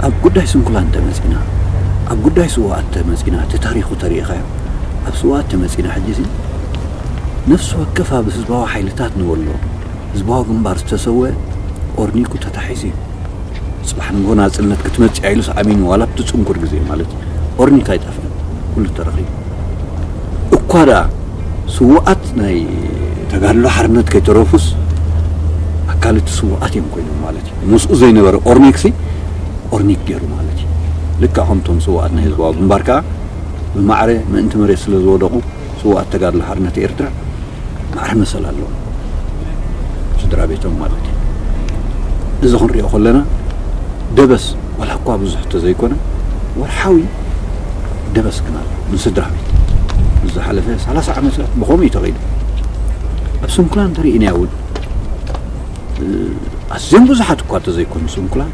ኣብ ጉዳይ ስንኩላን ተመፂና ኣብ ጉዳይ ስዋኣት ተመፂና እቲ ታሪኹ ተሪኢኻዮ ኣብ ስዋኣት ተመፂና ሕጂ ሲ ነፍሲ ወከፍ ኣብ ህዝባዊ ሓይልታት ንበሎ ህዝባዊ ግንባር ዝተሰወ ኦርኒኩ ተታሒዙ እዩ ፅባሕ ንጎ ናፅነት ክትመፅእ ኢሉስ ኣሚኑ ዋላ ኣብቲ ፅንኩር ግዜ ማለት እዩ ኦርኒካ ኣይጠፍአን ኩሉ ተረኺቡ እኳ ደኣ ስውኣት ናይ ተጋድሎ ሓርነት ከይተረፉስ ኣካል እቲ ስውኣት እዮም ኮይኖም ማለት እዩ ምስኡ ዘይነበረ ኦርኒክሲ ኦርኒክ ገይሩ ማለት እዩ ልክዕ ከምቶም ስውኣት ናይ ህዝባዊ ግንባር ከዓ ብማዕረ ምእንቲ መሬት ስለ ዝወደቑ ስውኣት ተጋድሎ ሓርነት ኤርትራ ማዕረ መሰል ኣለዎም ስድራ ቤቶም ማለት እዩ እዚ ክንሪኦ ከለና ደበስ ዋላ እኳ ብዙሕ ተዘይኮነ፣ ወርሓዊ ደበስ ግን ኣሎ ንስድራ ቤት። ዝሓለፈ ሰላሳ ዓመት ብኸምኡ እዩ ተኸይዱ። ኣብ ስንኩላን እንተርኢናዮ እውን፣ እ፣ ኣዝዮም ብዙሓት እኳ ተዘይኮኑ ስንኩላን፣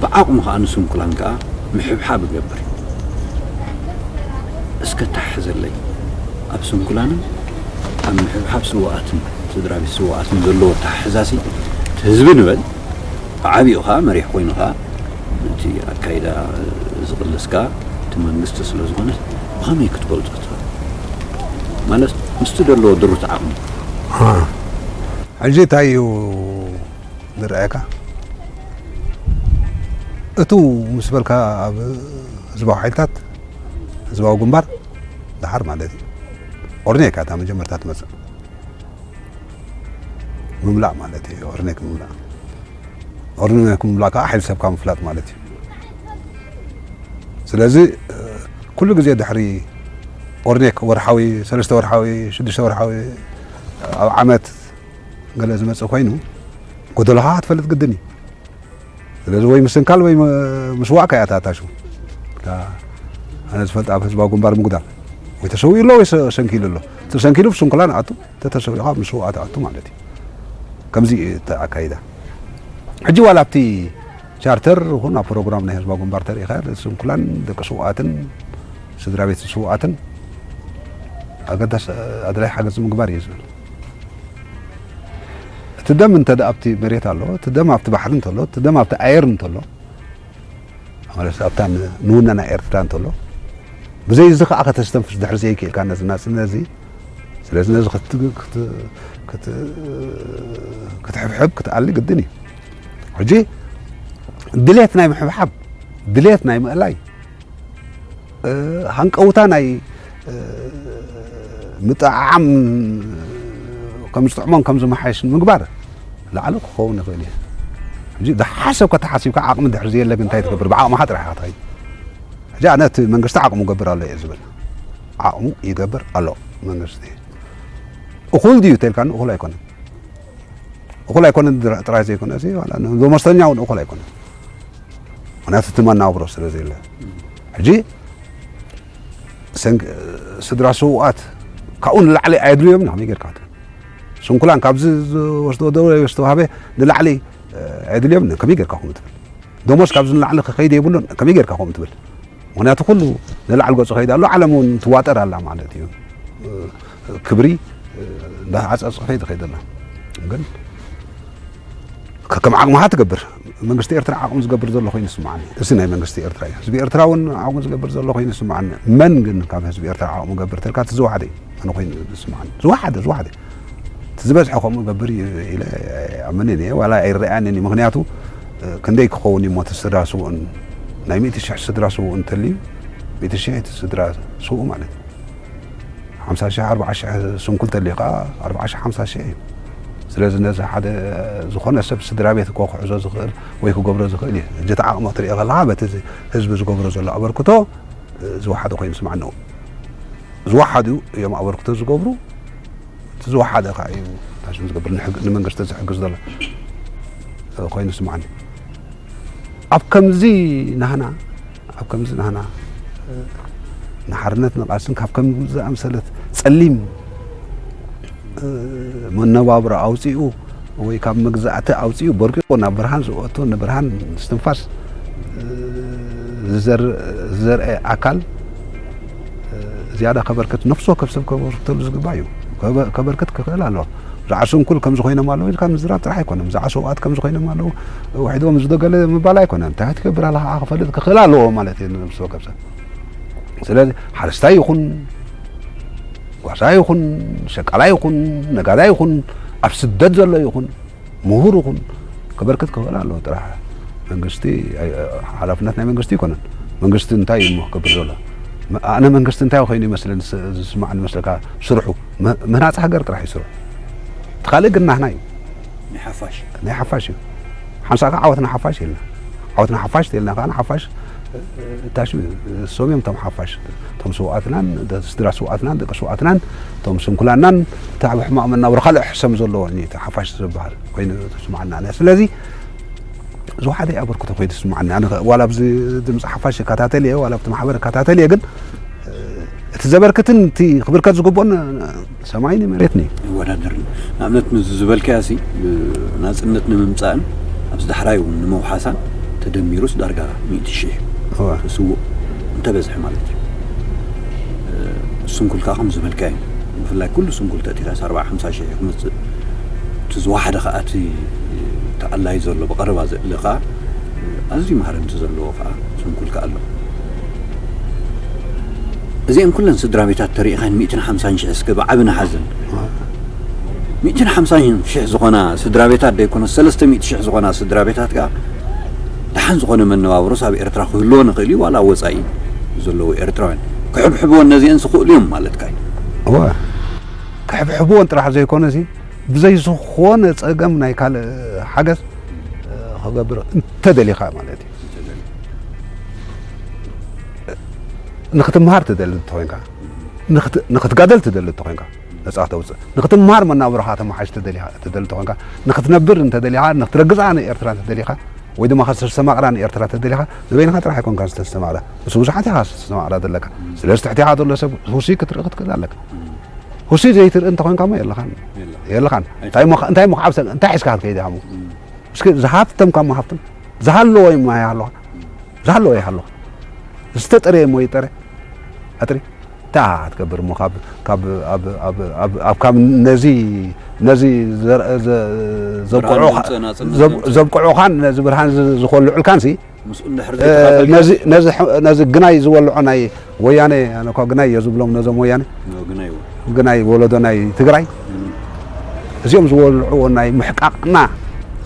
ብዓቕሙ ከኣ ንስንኩላን ከኣ ምሕብሓብ ይገብር እዩ። እስከ ተሓሕዘለይ፣ ኣብ ስንኩላንን ኣብ ምሕብሓብ ስውኣትን ስድራ ቤት ስውኣትን ዘለዎ ተሓሕዛሲ፣ እቲ ህዝቢ ንበል፣ ብዓቢኡ ኸኣ መሪሕ ኮይኑ ኸኣ እቲ ኣካይዳ ዝቕልስ ከኣ እቲ መንግስቲ ስለ ዝኾነ፣ ብኸመይ ክትገልጾ ትኽእል? ማለት ምስቲ ዘለዎ ድሩት ዓቕሚ። ሕጂ እንታይ እዩ ዝረኣየካ? እቱ ምስ በልካ ኣብ ህዝባዊ ሓይልታት፣ ህዝባዊ ግንባር፣ ደሓር ማለት እዩ። ኦርኔካ እታ መጀመርታ ትመጽእ። ምምላእ ማለት እዩ፣ ኦርኔክ ምምላእ። ኦርኔክ ምምላእ ከኣ ሓይሊ ሰብካ ምፍላጥ ማለት እዩ። ስለዚ፣ እ፣ ኩሉ ግዜ ድሕሪ ኦርኔክ ወርሓዊ፣ ሰለስተ ወርሓዊ፣ ሽዱሽተ ወርሓዊ፣ ኣብ ዓመት ገለ ዝመጽእ ኮይኑ፣ ጎደሎኻ ክትፈልጥ ግድን እዩ። ስለዚ ወይ ምስንካል ወይ ም-፣ ምስዋእ ከኣ እያ እታ ሽው። እታ ኣነ ዝፈልጥ ኣብ ህዝባዊ ግንባር ምጉዳል። ወይ ተሰዊኡ ኣሎ ወይ ሰ-፣ ሰንኪሉ ኣሎ። እቲ ሰንኪሉ ብስንኩላን ኣቱ፣ ተተሰዊኡ ከዓ ምስዋእ ኣቱ ማለት እዩ። ከምዚ እዩ እቲ ኣካይዳ። ሕጂ ዋላ ኣብቲ ቻርተር ይኹን ኣብ ፕሮግራም ናይ ህዝባዊ ግንባር ተሪኢኻ፣ ስንኩላን ደቂ ስውኣትን ስድራ ቤት ስውኣትን ኣገዳስ ኣድላይ ሓገዝ ምግባር እዩ ዝብል። እቲ ደም እንተ ደኣ ኣብቲ መሬት ኣሎ፣ እቲ ደም ኣብቲ ባሕሪ እንተሎ፣ እቲ ደም ኣብቲ ኣየር እንተሎ፣ ማለት ኣብታ ን-፣ ንውነና ኤርትራ እንተሎ፣ ብዘይ እዚ ከኣ ከተስተንፍስ ድሕሪ ዘይክእልካ ነዚ ናጽነት እዚ፣ ስለዚ ነዚ ክት-፣ ክት-፣ ክት-፣ ክትሕብሕብ ክትኣሊ ግድን እዩ። ሕጂ ድሌት ናይ ምሕብሓብ፣ ድሌት ናይ ምእላይ፣ እ፣ ሃንቀውታ ናይ፣ እ፣ ምጥዕዓም ከም ዝጥዕሞን ከም ዝመሓየሽን ምግባር ላዕሊ ክኸውን ይኽእል እዩ። ሕጂ ዝሓሰብካ ተሓሲብካ ዓቕሚ ድሕሪ ዘየለ ግን እንታይ ትገብር? ብዓቕምኻ ጥራሕ ኢኻ ትኸይድ። ሕጂ ኣነ እቲ መንግስቲ ዓቕሙ ገብር ኣሎ እየ ዝብል። ዓቕሙ ይገብር ኣሎ መንግስቲ። እኹል ድዩ ተልካኒ? እኹል ኣይኮነን። እኹል ኣይኮነን ጥራ-፣ ጥራይ ዘይኮነ፣ እዚ ዋላ ንደሞዝተኛ እውን እኹል ኣይኮነን። ምኽንያቱ እቲ መናብሮ ስለ ዘየለ። ሕጂ ሰንክ-፣ ስድራ ስውኣት ካብኡ ንላዕሊ ኣየድልዮምን ከመይ ጌርካ ትብል? ስንኩላን ካብዚ ዝወስዶ ደው ወስዶ ሃበ ንላዕሊ፣ እ፣ ኣየድልዮምን ከመይ ጌርካ ከምኡ ትብል? ደሞዝ ካብዚ ንላዕሊ ክኸይድ የብሉን ከመይ ጌርካ ከምኡ ትብል? ምኽንያቱ ኩሉ ንላዕሊ ገጹ ከይድ ኣሎ፣ ዓለም እውን ትዋጠር ኣላ ማለት እዩ። እ፣ ክብሪ፣ እ፣ እንዳዓጸጸፈ እዩ ዝኸይድ ዘላ። ግን ከከም ዓቕምኻ ትገብር። መንግስቲ ኤርትራ ዓቕሙ ዝገብር ዘሎ ኮይኑ ይስምዓኒ። እዚ ናይ መንግስቲ ኤርትራ እዩ። ህዝቢ ኤርትራ እውን ዓቕሙ ዝገብር ዘሎ ኮይኑ ይስምዓኒ። መን ግን ካብ ህዝቢ ኤርትራ ዓቕሙ ገብር ተልካ እቲ ዝወሓደ እዩ። ኣነ ኮይኑ ዝስምዓኒ። ዝወሓደ፣ ዝወሓደ። እቲ ዝበዝሐ ከምኡ ገብር እዩ ኢለ ኣይኣምንን እየ። ዋላ ኣይረኣንን እዩ። ምኽንያቱ፣ እ፣ ክንደይ ክኸውን እዩ እሞ እቲ ስድራ ስውእን፣ ናይ ሚእቲ ሽሕ ስድራ ስውእ እንተልዩ፣ ሚእቲ ሽሕ እቲ ስድራ ስውእ ማለት እዩ። ሓምሳ ሽሕ፣ ኣርብዓ ሽሕ ስንኩል ተልዩ ከኣ ኣርብዓ ሽሕ፣ ሓምሳ ሽሕ እዩ። ስለዚ ነዚ ሓደ ዝኾነ ሰብ ስድራ ቤት እኮ ክሕዞ ዝኽእል ወይ ክገብሮ ዝኽእል እዩ። ሕጂ እቲ ዓቕሚ ክትሪኦ ከለኻ በቲ ህዝቢ ዝገብሮ ዘሎ ኣበርክቶ ዝወሓደ ኮይኑ ይስምዓኒ። ዝወሓዱ እዮም ኣበርክቶ ዝገብሩ። እቲ ዝወሓደ ከኣ እዩ ታሽም ዝገብር ንሕግ-፣ ንመንግስቲ ዝሕግዝ ዘሎ ኮይኑ ይስምዓኒ። ኣብ ከምዚ ናህና፣ ኣብ ከምዚ ናህና፣ እ፣ ንሓርነት ንቓልስን ካብ ከምዚ ዝኣምሰለት ጸሊም፣ እ፣ መነባብሮ ኣውጺኡ ወይ ካብ መግዛእቲ ኣውጺኡ በርቂቑ ናብ ብርሃን ዝወእቶ ንብርሃን እስትንፋስ፣ እ፣ ዝዘር-፣ ዝዘርአ ኣካል፣ እ፣ ዝያዳ ከበርክት፣ ነፍሲ ወከፍ ሰብ ከበርክተሉ ዝግባእ እዩ። ከበ-፣ ከበርክት ክኽእል ኣለዎ። ብዛዕባ ስንኩል ከምዚ ኮይኖም ኣለዉ ኢልካ ምዝራብ ጥራሕ ኣይኮነን። ብዛዕባ ሰውኣት ከምዚ ኮይኖም ኣለዉ፣ ውሒዶም ዝደገለ ምባል ኣይኮነን። እንታይ ትገብር ኣለኻ ክፈልጥ ክኽእል ኣለዎ ማለት እዩ ንነፍሲ ወከፍ ሰብ። ስለዚ ሓረስታይ ይኹን፣ ጓሳ ይኹን፣ ሸቃላ ይኹን፣ ነጋዳ ይኹን፣ ኣብ ስደት ዘሎ ይኹን፣ ምሁር ይኹን፣ ከበርክት ክኽእል ኣለዎ ጥራሕ። መንግስቲ፣ ኣይ-፣ ሓላፍነት ናይ መንግስቲ ኣይኮነን። መንግስቲ እንታይ እዩ እሞ ክገብር ዘሎ? መ-፣ ኣነ መንግስቲ እንታይ ኮይኑ ይመስለኒ ስ-፣ ዝስማዕኒ መስለካ? ስርሑ፣ መ-፣ ምህናጽ ሃገር ጥራሕ እዩ ስርሑ። እቲ ካልእ ግን ናህና እዩ። ናይ ሓፋሽ። ናይ ሓፋሽ እዩ። ሓንሳእ ከዓ ዓወት ንሓፋሽ ኢልና። ዓወት ንሓፋሽ ኢልና ከዓ ንሓፋሽ፣ እ፣ እ፣ እታሽም እዩ። እሶም እዮም እቶም ሓፋሽ። እቶም ስውኣትናን፣ ደ-፣ ስድራ ስውኣትናን፣ ደቂ ስውኣትናን፣ እቶም ስንኩላናን፣ እቲ ኣብ ሕማቕ መናብሮ ካልእ ሕሰም ዘለዎ እዩ እቲ ሓፋሽ ዝበሃል ኮይኑ ተስማዕና። ስለዚ ዝወሓደ ኣበርክቶ ኮይኑ ዝስምዓኒ። ኣነ ኸ-፣ ዋላ ኣብዚ ድምፂ ሓፋሽ እከታተል እየ፣ ዋላ ኣብቲ ማሕበር እከታተል እየ፣ ግን፣ እ፣ እቲ ዘበርክትን እቲ ክብርከት ዝግብኦን ሰማይን መሬትን እዩ። ይወዳደርን። ንኣብነት፣ ንዚ ዝበልካዮ ሲ፣ ብ-፣ ናጽነት ንምምጻእን ኣብዚ ዳሕራይ እውን ንምውሓሳን ተደሚሩስ ዳርጋ ሚእቲ ሽሕ እወ። ስዉእ እንተበዝሐ ማለት እዩ። እ፣ ስንኩል ከኣ ከም ዝበልካዮ፣ ብፍላይ ኩሉ ስንኩል ተእቲኻስ ኣርብዓ ሓምሳ ሽሕ ክመጽእ፣ እቲ ዝወሓደ ከኣ እቲ ተኣላይ ዘሎ፣ ብቐረባ ዘእለ ከኣ ኣዝዩ ማህረምቲ ዘለዎ ከኣ ስንኩል ከኣ ኣሎ። እዚአን ኩለን ስድራ ቤታት ተሪኢኻን ሚእትን ሓምሳን ሽሕ እስከ ብዓቢ ንሓዝን። ሚእትን ሓምሳን ሽሕ ዝኾና ስድራ ቤታት ደይኮነ፣ ሰለስተ ሚእቲ ሽሕ ዝኾና ስድራ ቤታት ከኣ ደሓን ዝኾነ መነባብሮስ ኣብ ኤርትራ ክህልዎ ንኽእል እዩ፣ ዋላ ኣብ ወጻኢ ዘለዉ ኤርትራውያን ክሕብሕብወን ነዚአን ዝኽእሉ እዮም ማለትካ እዩ። እወ፣ ክሕብሕብወን ጥራሕ ዘይኮነሲ፣ ብዘይ ዝኾነ ጸገም ናይ ካልእ ሓገዝ፣ እ፣ ክገብር እንተደሊኻ ማለት እዩ። ንክትምሃር ትደሊ እንተኾይንካ፣ ንክት-፣ ንክትጋደል ትደሊ እንተኾይንካ፣ ነጻ ክተውጽእ። ንክትምሃር መናብሮኻ ተመሓይሽ ትደሊኻ፣ ትደሊ እንተኾይንካ፣ ንክትነብር እንተደሊኻ፣ ንክትረግጻ ንኤርትራ እንተደሊኻ፣ ወይ ድማ ከተስተማቕራ ንኤርትራ እንተደሊኻ፣ ንበይንኻ ጥራሕ ኣይኮንካን ዝተስተማቕራ። ምስ ብዙሓት ኢኻ ዝተስተማቕራ ዘለካ። ስለዚ ትሕቲኻ ዘሎ ሰብ ሁሲ ክትርኢ ክትክእል ኣለካ። ሁሲ ዘይትርኢ እንተኾይንካ እሞ የለኻን። የለኻን። እንታይ እሞ፣ እንታይ እሞ ክዓብሰል-፣ እንታይ ሒዝካ ክትከይድ ኢኻ እሞ? እስኪ ዝሃብተምካ እሞ ሃብተም። ዝሃለዎ እሞ ይሃልኻ። ዝሃለዎ ይሃልኻ። ዝተጠረየ እሞ ይጠረ። ኣጥሪ። እንታይ ክትገብር እሞ ካብ፣ ካብ፣ ኣብ፣ ኣብ፣ ኣብ፣ ኣብ፣ ካብ ነዚ፣ ነዚ ዘር-፣ ዘ-፣ ዘብቅዑኻ-፣ ብርሃን ድምፂ ናፅነት ዘብ-፣ ዘምፅእ። ዘብቅዑኻን ነዚ ብርሃን ዝ-፣ ዝኮልዑልካን ሲ፣ ምስኡ እንድሕር እ፣ ዘይተኻፈልካ ነዚ፣ ነዚ ሕ-፣ ነዚ ግናይ ዝወልዖ ናይ ወያነ፣ ኣነ እኳ ግናይ እየ ዝብሎም ነዞም ወያነ። ኖ፣ ግናይ እዎ። ግናይ ወለዶ ናይ ትግራይ። እም። እዚኦም ዝወልዕዎ ናይ ምሕቃቕና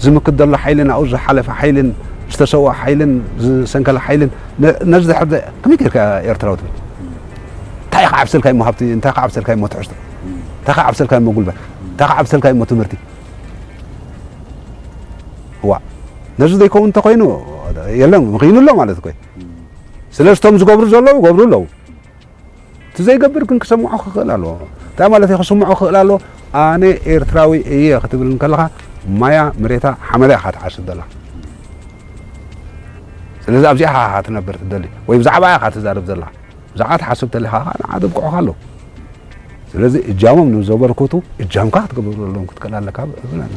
ዝምክት ዘሎ ሓይልን ኣብኡ ዝሓለፈ ሓይልን ዝተሰውአ ሓይልን ዝሰንከለ ሓይልን ነ-፣ ነዚ ድሕር ዘ-፣ ከመይ ጌርካ ኤርትራዊ ትብል? እንታይ ኢኻ ዓብሰልካ እሞ ሃብቲ፣ እንታይ ኢኻ ዓብሰልካ እሞ ትሕዝቶ? እንታይ ኢኻ ዓብሰልካ እሞ ጉልበት? እንታይ ኢኻ ዓብሰልካ እሞ ትምህርቲ? እዋ፣ ነዚ ዘይከውን እንተኾይኑ፣ የለን፣ ምኺኑ ኣሎ ማለት እኮ እዩ። ስለዚ እቶም ዝገብሩ ዘለዉ ይገብሩ ኣለዉ። እቲ ዘይገብር ግን ክሰምዖ ክኽእል ኣለዎ። እንታይ ማለት እዩ ክስምዖ ክኽእል ኣለዎ? ኣነ ኤርትራዊ እየ ክትብል እንከለኻ ማያ መሬታ ሓመዳ ኢኻ ትሓስብ ዘለኻ። ስለዚ ኣብዚኣ ኢኻ ትነብር ትደሊ ወይ ብዛዕባ ኢኻ ትዛረብ ዘለኻ። ብዛዕባ ትሓስብ ተለኻ ኸዓ ንዓ ዘብቅዑኻ ኣለዉ። ስለዚ እጃሞም ንዘበርክቱ እጃምካ ክትገብረሎም ክትክእል ኣለካ እብል ኣነ።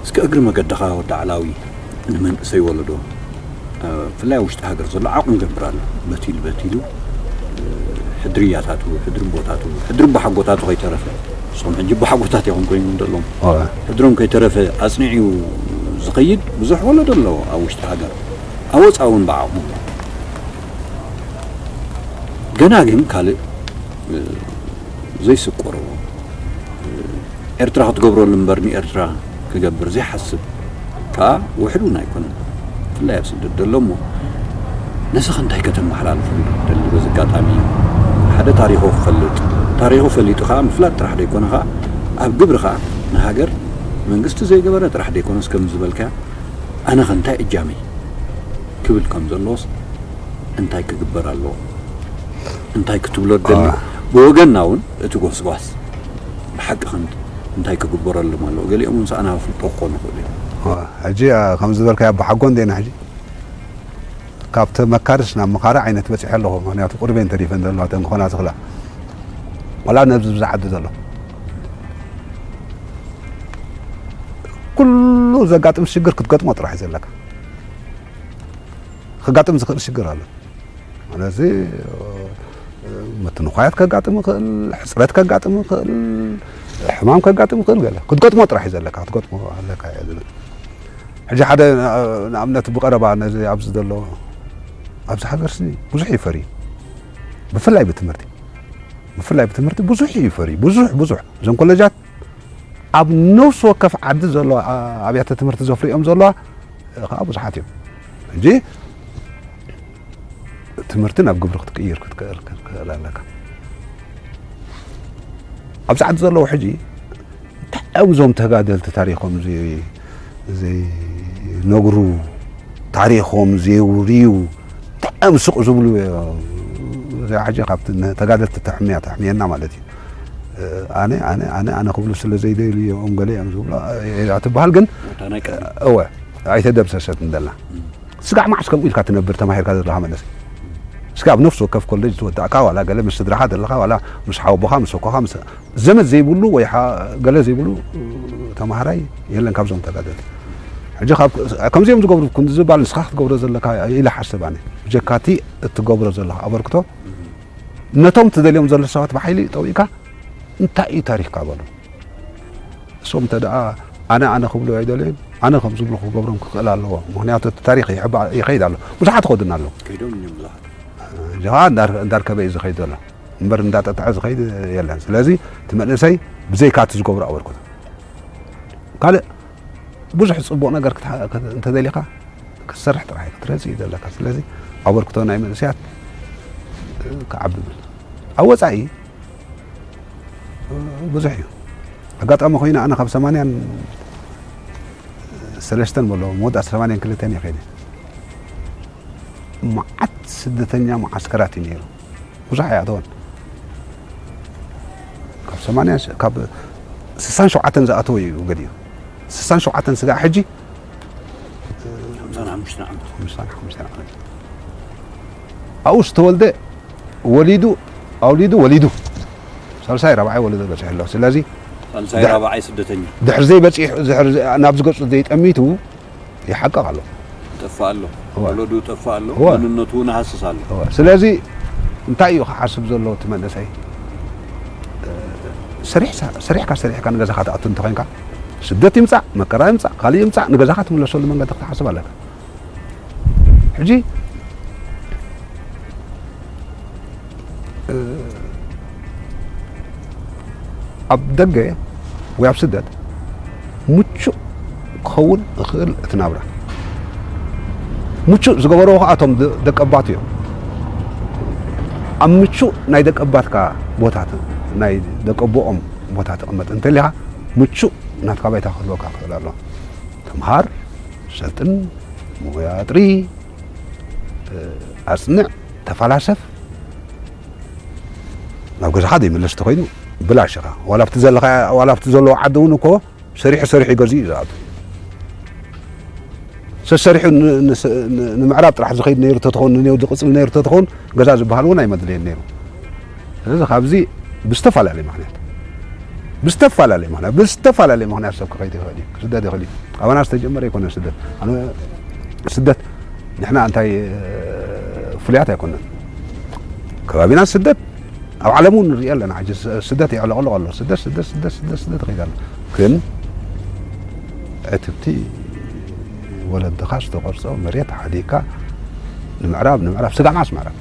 እስከ እግሪ መገድኻ ወዲ ዓላዊ ንመንእሰይ ወለዶ፣ እ፣ ብፍላይ ኣብ ውሽጢ ሃገር ዘሎ ዓቕሙ ይገብር ኣሎ። በቲሉ በቲሉ፣ እ፣ ሕድሪ እያታቱ፣ ሕድሪ ቦታቱ፣ ሕድሪ ኣቦሓጎታቱ ከይተረፈ፣ ንስኹም ሕጂ ኣቦሓጎታት ኢኹም ኮይኖም ዘለዎም። ኣዎ። ሕድሮም ከይተረፈ ኣጽኒዑ ዝኸይድ ብዙሕ ወለዶ ኣሎ ኣብ ውሽጢ ሃገር። ኣብ ወጻኢ እውን ብዓቕሙ። ገና ግን ካልእ፣ እ፣ ዘይስቆሮ፣ እ፣ ኤርትራ ክትገብረሉ እምበር ንኤርትራ ክገብር ዘይሓስብ ከኣ ውሕድ እውን ኣይኮነን። ብፍላይ ኣብ ስደት ዘሎ እሞ ነስኺ እንታይ ከተመሓላልፈሉ ትደሊ? በዚ ኣጋጣሚ ሓደ ታሪኹ ክፈልጥ፣ ታሪኹ ፈሊጡ ከኣ ምፍላጥ ጥራሕ ደይኮነ ከኣ ኣብ ግብሪ ከኣ ንሃገር መንግስቲ ዘይገበረ ጥራሕ ደይኮነስ ከም ዝበልካዮ ኣነኸ እንታይ እጃመይ ክብል ከም ዘለዎስ እንታይ ክግበር ኣለዎ? እንታይ ክትብሎ ትደሊ? ኣዋ። ብወገንና እውን እቲ ጎስጓስ ብሓቂ ከ እንታይ ክግበረሎም ኣለዎ? ገሊኦም እውን ሰኣና ክፈልጦ ክኾኑ ይኽእሉ እዮም። ኣዋ፣ ሕጂ፣ ኣ፣ ከም ዝበልካዮ ኣቦሓጎ እንዴና ሕጂ ካብቲ መካርስ ናብ መኻሪ ዓይነት በጺሐ ኣለኹ። ምኽንያቱ ቁሩበን ተሪፈን ዘለዋ እተን ክኾና ዝኽእላ። ዋላ ነብዚ ብዛ ዓዲ ዘሎ ኩሉ ዘጋጥም ሽግር ክትገጥሞ ጥራሕ እዩ ዘለካ። ክጋጥም ዝኽእል ሽግር ኣሎ። ስለዚ፣ እ፣ ምትንዃያት ከጋጥም ይኽእል፣ ሕጽረት ከጋጥም ይኽእል፣ ሕማም ከጋጥም ይኽእል፣ ገለ ክትገጥሞ ጥራሕ እዩ ዘለካ፣ ክትገጥሞ ኣለካ እዩ ዝብል። ሕጂ ሓደ፣ እ፣ ንኣብነት ብቐረባ ነዚ ኣብዚ ዘሎ፣ ኣብዚ ሃገርሲ ብዙሕ እዩ ፈርዩ። ብፍላይ ብትምህርቲ፣ ብፍላይ ብትምህርቲ ብዙሕ እዩ ፈርዩ። ብዙሕ፣ ብዙሕ። እዞም ኮለጃት ኣብ ነፍሲ ወከፍ ዓዲ ዘለዋ፣ ኣ-፣ ኣብያተ ትምህርቲ ዘፍርዮም ዘለዋ፣ እ፣ ከዓ ብዙሓት እዮም። ሕጂ ትምህርቲ ናብ ግብሪ ክትቅይር ክትክእል፣ ክትክእል ኣለካ። ኣብዚ ዓዲ ዘለዉ ሕጂ እንታይ እዮም እዞም ተጋደልቲ ታሪኾም ዘይ-፣ ዘይነግሩ፣ ታሪኾም ዘየውርዩ፣ እንታይ እዮም ስቕ ዝብሉ? እዚኣ ሕጂ ካብቲ ነ-፣ ተጋደልቲ ተሕምያ፣ ተሕምየና ማለት እዩ። ኣነ፣ ኣነ፣ ኣነ፣ ኣነ ክብሉ ስለ ዘይደልዩ እዮም ገለ እዮም ዝብሉ፣ እ፣ እያ ትበሃል ግን፣ እታ ናይ ቅድሚ። እወ። ኣይተደምሰሰትን ዘላ። ስጋዕ መዓስ ከምኡ ኢልካ ትነብር ተማሂርካ ዘለኻ መለስ? እስኪ ኣብ ነፍሲ ወከፍ ኮሌጅ ዝወዳእካ፣ ዋላ ገለ ምስ ስድራኻ ዘለኻ፣ ዋላ ምስ ሓወቦኻ፣ ምስ ኣኮኻ፣ ምስ ዘመድ ዘይብሉ ወይ ሓ-፣ ገለ ዘይብሉ ተማሃራይ የለን ካብዞም ተጋደልቲ። ሕጂ ካብ፣ ከምዚኦም ዝገብሩ ኩን ዝባል ንስኻ ክትገብሮ ዘለካ ኢለ ሓስብ ኣነ። ብጀካቲ እትገብሮ ዘለኻ ኣበርክቶ ነቶም ትደልዮም ዘሎ ሰባት ብሓይሊ ጠዊእካ እንታይ እዩ ታሪኽካ በሉ። እሶም እንተ ደኣ ኣነ፣ ኣነ ክብሉ ኣይደለዩን፣ ኣነ ከም ዝብሉ ክገብሮም ክኽእል ኣለዎ። ምኽንያቱ እቲ ታሪኽ ይሕባ-፣ ይኸይድ ኣሎ። ብዙሓት ይኸዱና ኣለዉ። ከይዶም እዮም ብዙሓት። ጀኻ እንዳር-፣ እንዳርከበ እዩ ዝኸይድ ዘሎ። እምበር እንዳጠጥዐ ዝኸይድ የለን። ስለዚ እቲ መንእሰይ ብዘይካ እቲ ዝገብሮ ኣበርክቶ። ካልእ ብዙሕ ጽቡቕ ነገር ክትሓ-፣ ክት-፣ እንተደሊኻ ክትሰርሕ ጥራሕ እዩ ክትረጽእ እዩ ዘለካ። ስለዚ ኣበርክቶ ናይ መንእሰያት ክዓቢ ብል። ኣብ ወጻኢ ብዙሕ እዩ። ኣጋጣሚ ኮይኑ ኣነ ካብ ሰማንያን ሰለስተን በሎ መወዳእታ ሰማንያን ክልተን እየ ከይደ። መዓት ስደተኛ መዓስከራት እዩ ነይሩ። ብዙሕ ኣይኣተወን። ካብ ሰማንያ፣ ካብ ስሳን ሸውዓተን ዝኣተወ እዩ ገዲኡ። ስሳን ሸውዓተን ስጋዕ ሕጂ ሓምሳን ሓሙሽተን ዓመት። ሓምሳን ሓሙሽተን ዓመት። ኣብኡ ዝተወልደ ወሊዱ፣ ኣውሊዱ፣ ወሊዱ። ሳልሳይ ራብዓይ ወለዶ በጺሑ ኣሎ። ስለዚ ሳልሳይ ድሕ-፣ ራብዓይ ስደተኛ። ድሕሪ ዘይበጺሑ፣ ድሕሪ ዘ-፣ ናብ ዝገጹ ዘይጠሚቱ ይሓቅቕ ኣሎ። ይጠፍእ ኣሎ። እወ። ወለዱ ይጠፍእ ኣሎ። እወ። መንነቱ እውን ይሃስስ ኣሎ። እወ። ስለዚ እንታይ እዩ ክሓስብ ዘለዎ እቲ መንእሰይ? ሰሪሕካ፣ ሰሪሕካ፣ ሰሪሕካ ንገዛኻ ትኣቱ እንተኾይንካ፣ ስደት ይምጻእ፣ መከራ ይምጻእ፣ ካልእ ይምጻእ፣ ንገዛኻ ትምለሰሉ መንገዲ ክትሓስብ ኣለካ። ሕጂ፣ እ፣ ኣብ ደገ ወይ ኣብ ስደት ምቹእ ክኸውን ይኽእል እቲ ናብራ። ምቹእ ዝገበርዎ ከኣ እቶም ደ-፣ ደቀባት እዮም። ኣብ ምቹእ ናይ ደቀባትካ ቦታ ት-፣ ናይ ደቀቦኦም ቦታ ትቕመጥ እንተሊኻ፣ ምቹእ ናትካ ባይታ ክህልወካ ክኽእል ኣለዎ። ተምሃር፣ ሰልጥን፣ ሞያ ኣጥሪ፣ እ፣ ኣጽንዕ፣ ተፋላሰፍ፣ ናብ ገዛኻ ዘይምለስ ተኾይኑ ብላሽ ኢኻ። ዋላ ኣብቲ ዘለኻ፣ ዋላ ኣብቲ ዘለዎ ዓዲ እውን እኮ ሰሪሑ ሰሪሑ ይገዝእ እዩ ዝኣቱ። ሰሰሪሑ ን-፣ ን-፣ ን-፣ ንምዕራብ ጥራሕ ዝኸይድ ነይሩ ተትኸውን፣ ንኔው ዝቕጽል ነይሩ ተትኸውን፣ ገዛ ዝበሃል እውን ኣይመድለየን ነይሩ። ስለዚ ካብዚ ብዝተፈላለየ ምኽንያት፣ ብዝተፈላለየ ምኽንያት፣ ብዝተፈላለየ ምኽንያት ሰብ ክኸይድ ይኽእል እዩ፣ ክስደድ ይኽእል እዩ። ኣባና ዝተጀመረ ኣይኮነን ስደት። ኣነ ስደት ንሕና እንታይ፣ እ፣ ፍሉያት ኣይኮነን። ከባቢና ስደት ኣብ ዓለም እውን ንሪኦ ኣለና። ሕጂ ስ-፣ ስደት የዕለቕልቕ ኣሎ። ስደት፣ ስደት፣ ስደት፣ ስደት፣ ስደት ይኸይድ ኣሎ። ግን ዕትብቲ ወለድኻ ዝተቖርጾ መሬት ሓዲግካ ንምዕራብ፣ ንምዕራብ፣ ስጋዕ መዓስ ምዕራብ?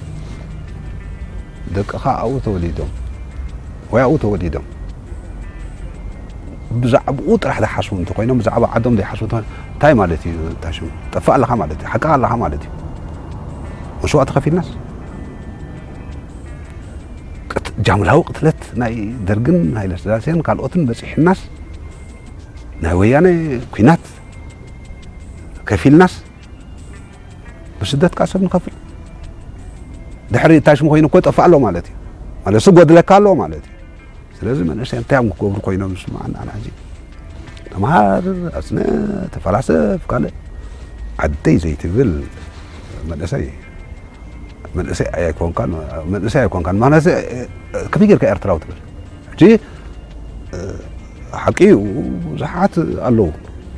ደቅኻ ኣብኡ ተወሊዶም ወይ ኣብኡ ተወሊዶም ብዛዕባኡ ጥራሕ ዝሓስቡ እንተኾይኖም፣ ብዛዕባ ዓዶም ዘይሓስቡ እንተኾይኖም፣ እንታይ ማለት እዩ? ታሽሙ ጠፋእ ኣለኻ ማለት እዩ፣ ሓቅኻ ኣለኻ ማለት እዩ። መስዋእቲ ከፊልናስ፣ ቅት-፣ ጃምላዊ ቅትለት ናይ ደርግን ሃይለ ስላሴን ካልኦትን በፂሕናስ፣ ናይ ወያነ ኲናት ከፊልናስ፣ ብስደት ከዓ ሰብ ንኸፍል። ድሕሪ ታሽሙ ኮይኑ እኮ ጠፋእ ኣሎ ማለት እዩ። ማለት እሱ ጎድለካ ኣሎ ማለት እዩ። ስለዚ መንእሰይ እንታይ እዮም ክገብሩ ኮይኖም ዝስምዓኒ ኣነ ሕጂ? ተምሃር፣ ኣጽንዕ፣ ተፈላሰፍ፣ ካልእ ዓደይ ዘይትብል መንእሰይ፣ መንእሰይ ኣይኮንካን፣ መንእሰይ ኣይኮንካን። ማለት ከመይ ጌርካ ኤርትራዊ ትብል? ሕጂ ሓቂ እዩ፣ ብዙሓት ኣለዉ።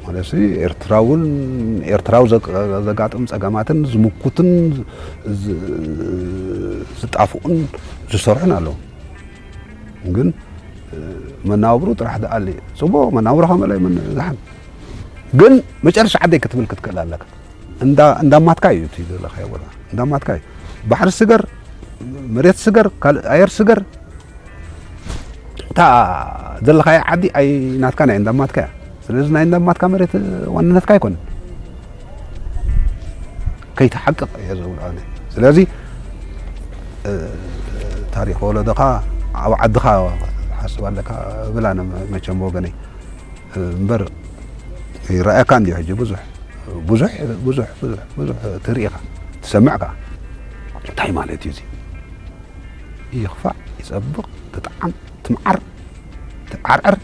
ማለት ኤርትራውን፣ ኤርትራዊ ዘ-፣ ዘጋጥም ጸገማትን ዝምኩትን ዝ-፣ ዝጣፍኡን ዝሰርሑን ኣለዉ። ግን መናብሩ ጥራሕ ደኣሊ። ጽቡቕ መናብሩ ከመላይ ምን ዝሓን። ግን መጨረሻ ዓደይ ክትብል ክትክእል ኣለካ። እንዳ-፣ እንዳማትካ እዩ እቲ ዘለኻዮ ቦታ። እንዳማትካ እዩ። ባሕሪ ስገር፣ መሬት ስገር፣ ካልእ ኣየር ስገር፣ እታ ዘለኻያ ዓዲ ኣይ ናትካን ኣይ እንዳማትካ እያ። ስለዚ ናይ እንዳማትካ መሬት ዋንነትካ ኣይኮነን። ከይትሓቅቕ እየ ዝብሎ ኣነ። ስለዚ፣ እ፣ ታሪኽ ወለዶኻ ኣብ ዓድኻ ሓስብ ኣለካ እብል ኣነ መ-፣ መቸም ብወገነይ። እ፣ እምበር ይረኣየካ እንድዩ ሕጂ ብዙሕ፣ ብዙሕ፣ ብዙሕ፣ ብዙሕ፣ ብዙሕ ትርኢ ኢኻ፣ ትሰምዕ ከኣ። እንታይ ማለት እዩ እዚ? ይኽፋእ፣ ይጸብቕ፣ ትጥዓም፣ ትምዓር፣ ትዓርዕር፣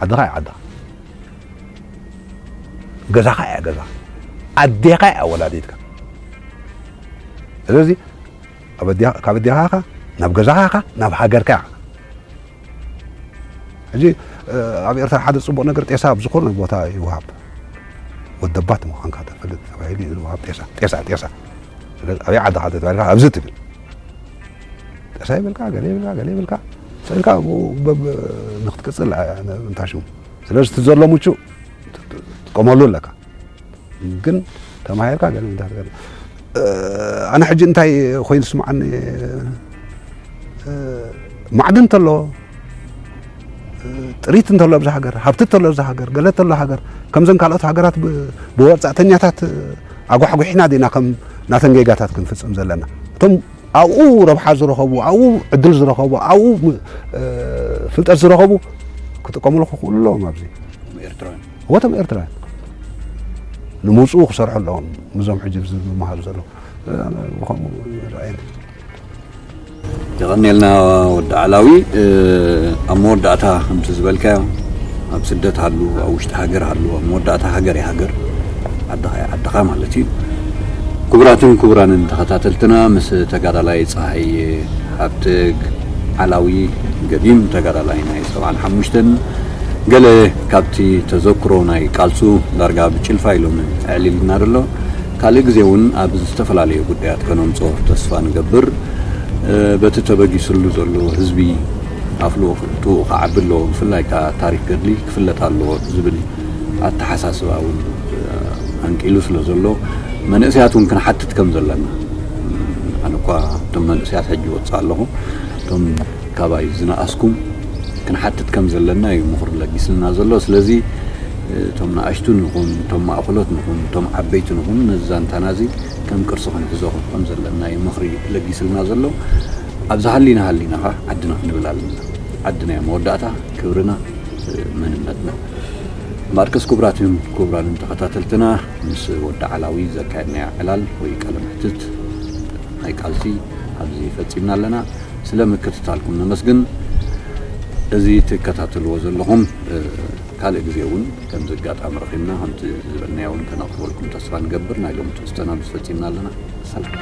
ዓድኻ እያ ዓድኻ። ገዛኻ እያ ገዛ። ኣዴኻ እያ ወላዲትካ። ስለዚ ኣብ ኣዴኻ፣ ካብ ኣዴኻ ኢኻ ናብ ገዛኻ ኢኻ ናብ ሃገርካ ኢኻ። ሕጂ ኣብ ኤርትራ ሓደ ጽቡቕ ነገር ጤሳ ኣብ ዝኾነ ቦታ ይወሃብ። ወደባት ምዃንካ ተፈልጥ ተባሂሉ እዩ ዝወሃብ ጤሳ፣ ጤሳ፣ ጤሳ። ስለዚ ኣበይ ዓድኻ ተባሂልካ ኣብዚ ትብል። ጤሳ ይብልካ፣ ገለ ይብልካ፣ ገለ ይብልካ። ስእልካ ንክትቅጽል እንታሽሙ። ስለዚ እቲ ዘሎ ምቹእ ትጥቀመሉ ኣለካ። ግን ተማሂርካ ገለ እንታይ ትገለ። ኣነ ሕጂ እንታይ ኮይኑ ስምዓኒ፣ ማዕድን እንተሎ፣ ጥሪት እንተሎ ኣብዚ ሃገር፣ ሃብቲ እንተሎ ኣብዚ ሃገር፣ ገለ እንተሎ ሃገር፣ ከምዘን ካልኦት ሃገራት ብ-፣ ብወጻእተኛታት ኣጓሕጒሕና ዲና ከም ናተን ጌጋታት ክንፍጽም ዘለና? እቶም ኣብኡ ረብሓ ዝረኸቡ፣ ኣብኡ ዕድል ዝረኸቡ፣ ኣብኡ ም-፣ እ፣ ፍልጠት ዝረኸቡ ክጥቀሙሉ ክኽእሉ ኣለዎም ኣብዚ። ኤርትራውያን። እወ፣ እቶም ኤርትራውያን ንምውፅኡ ክሰርሑ ኣለዎም። ምዞም ሕጂ ዝመሃሩ ዘለዉ፣ እ፣ ብኸምኡ ይረኣየኒ። የቐንየልና ወዲ ዓላዊ። እ፣ ኣብ መወዳእታ ከምቲ ዝበልካዮ፣ ኣብ ስደት ሃሉ፣ ኣብ ውሽጢ ሃገር ሃሉ፣ ኣብ መወዳእታ ሃገር እያ ሃገር፣ ዓድኻ እያ ዓድኻ ማለት እዩ። ክቡራትን ክቡራንን ተኸታተልትና፣ ምስ ተጋዳላይ ጸሃየ ሃብተግ ዓላዊ፣ ገዲም ተጋዳላይ ናይ ሰብዓን ሓሙሽተን፣ ገለ ካብቲ ተዘክሮ ናይ ቃልሱ ዳርጋ ብጭልፋ ኢሎም ኣዕሊልና ደሎ። ካልእ ግዜ እውን ኣብ ዝተፈላለዩ ጉዳያት ከነምጾ ተስፋ ንገብር። እ፣ በቲ ተበጊስሉ ዘሎ ህዝቢ ኣፍልጦኡ ክዓቢ ኣለዎ። ብፍላይ ከኣ ታሪክ ገድሊ ክፍለጥ ኣለዎ ዝብል ኣተሓሳስባ እውን፣ እ፣ ኣንቂሉ ስለ ዘሎ፣ መንእሰያት እውን ክንሓትት ከም ዘለና፣ ኣነ እኳ እቶም መንእሰያት ሕጂ ወፅእ ኣለኹ፣ እቶም ካባይ ዝነኣስኩም ክንሓትት ከም ዘለና እዩ ምኽሪ ለጊስልና ዘሎ። ስለዚ እቶም ንኣሽቱ ንኹን፣ እቶም ማእኸሎት ንኹን፣ እቶም ዓበይቲ ንኹን፣ ነዚ ዛንታና እዚ ከም ቅርሲ ክንሕዞ ከም ዘለና እዩ ምኽሪ ለጊስልና ዘሎ። ኣብ ዝሃሊና ሃሊና ኸዓ ዓድና ክንብል ኣለና። ዓድና እያ መወዳእታ ክብርና፣ መንነትና። እምበኣርከስ ክቡራትን ክቡራንን ተኸታተልትና፣ ምስ ወዲ ዓላዊ ዘካየድናዮ ዕላል ወይ ቃለ መሕትት ናይ ቃልሲ ኣብዚ ፈጺምና ኣለና። ስለ ምክትታልኩም ነመስግን። እዚ ትከታተልዎ ዘለኹም፣ እ፣ ካልእ ግዜ እውን ከምዚ ኣጋጣሚ ረኺብና ከምቲ ዝበልናዮ እውን ከነቕርበልኩም ተስፋ ንገብር። ናይ ሎሚ ትሕዝቶና ኣብዚ ፈጺምና ኣለና። ሰላም።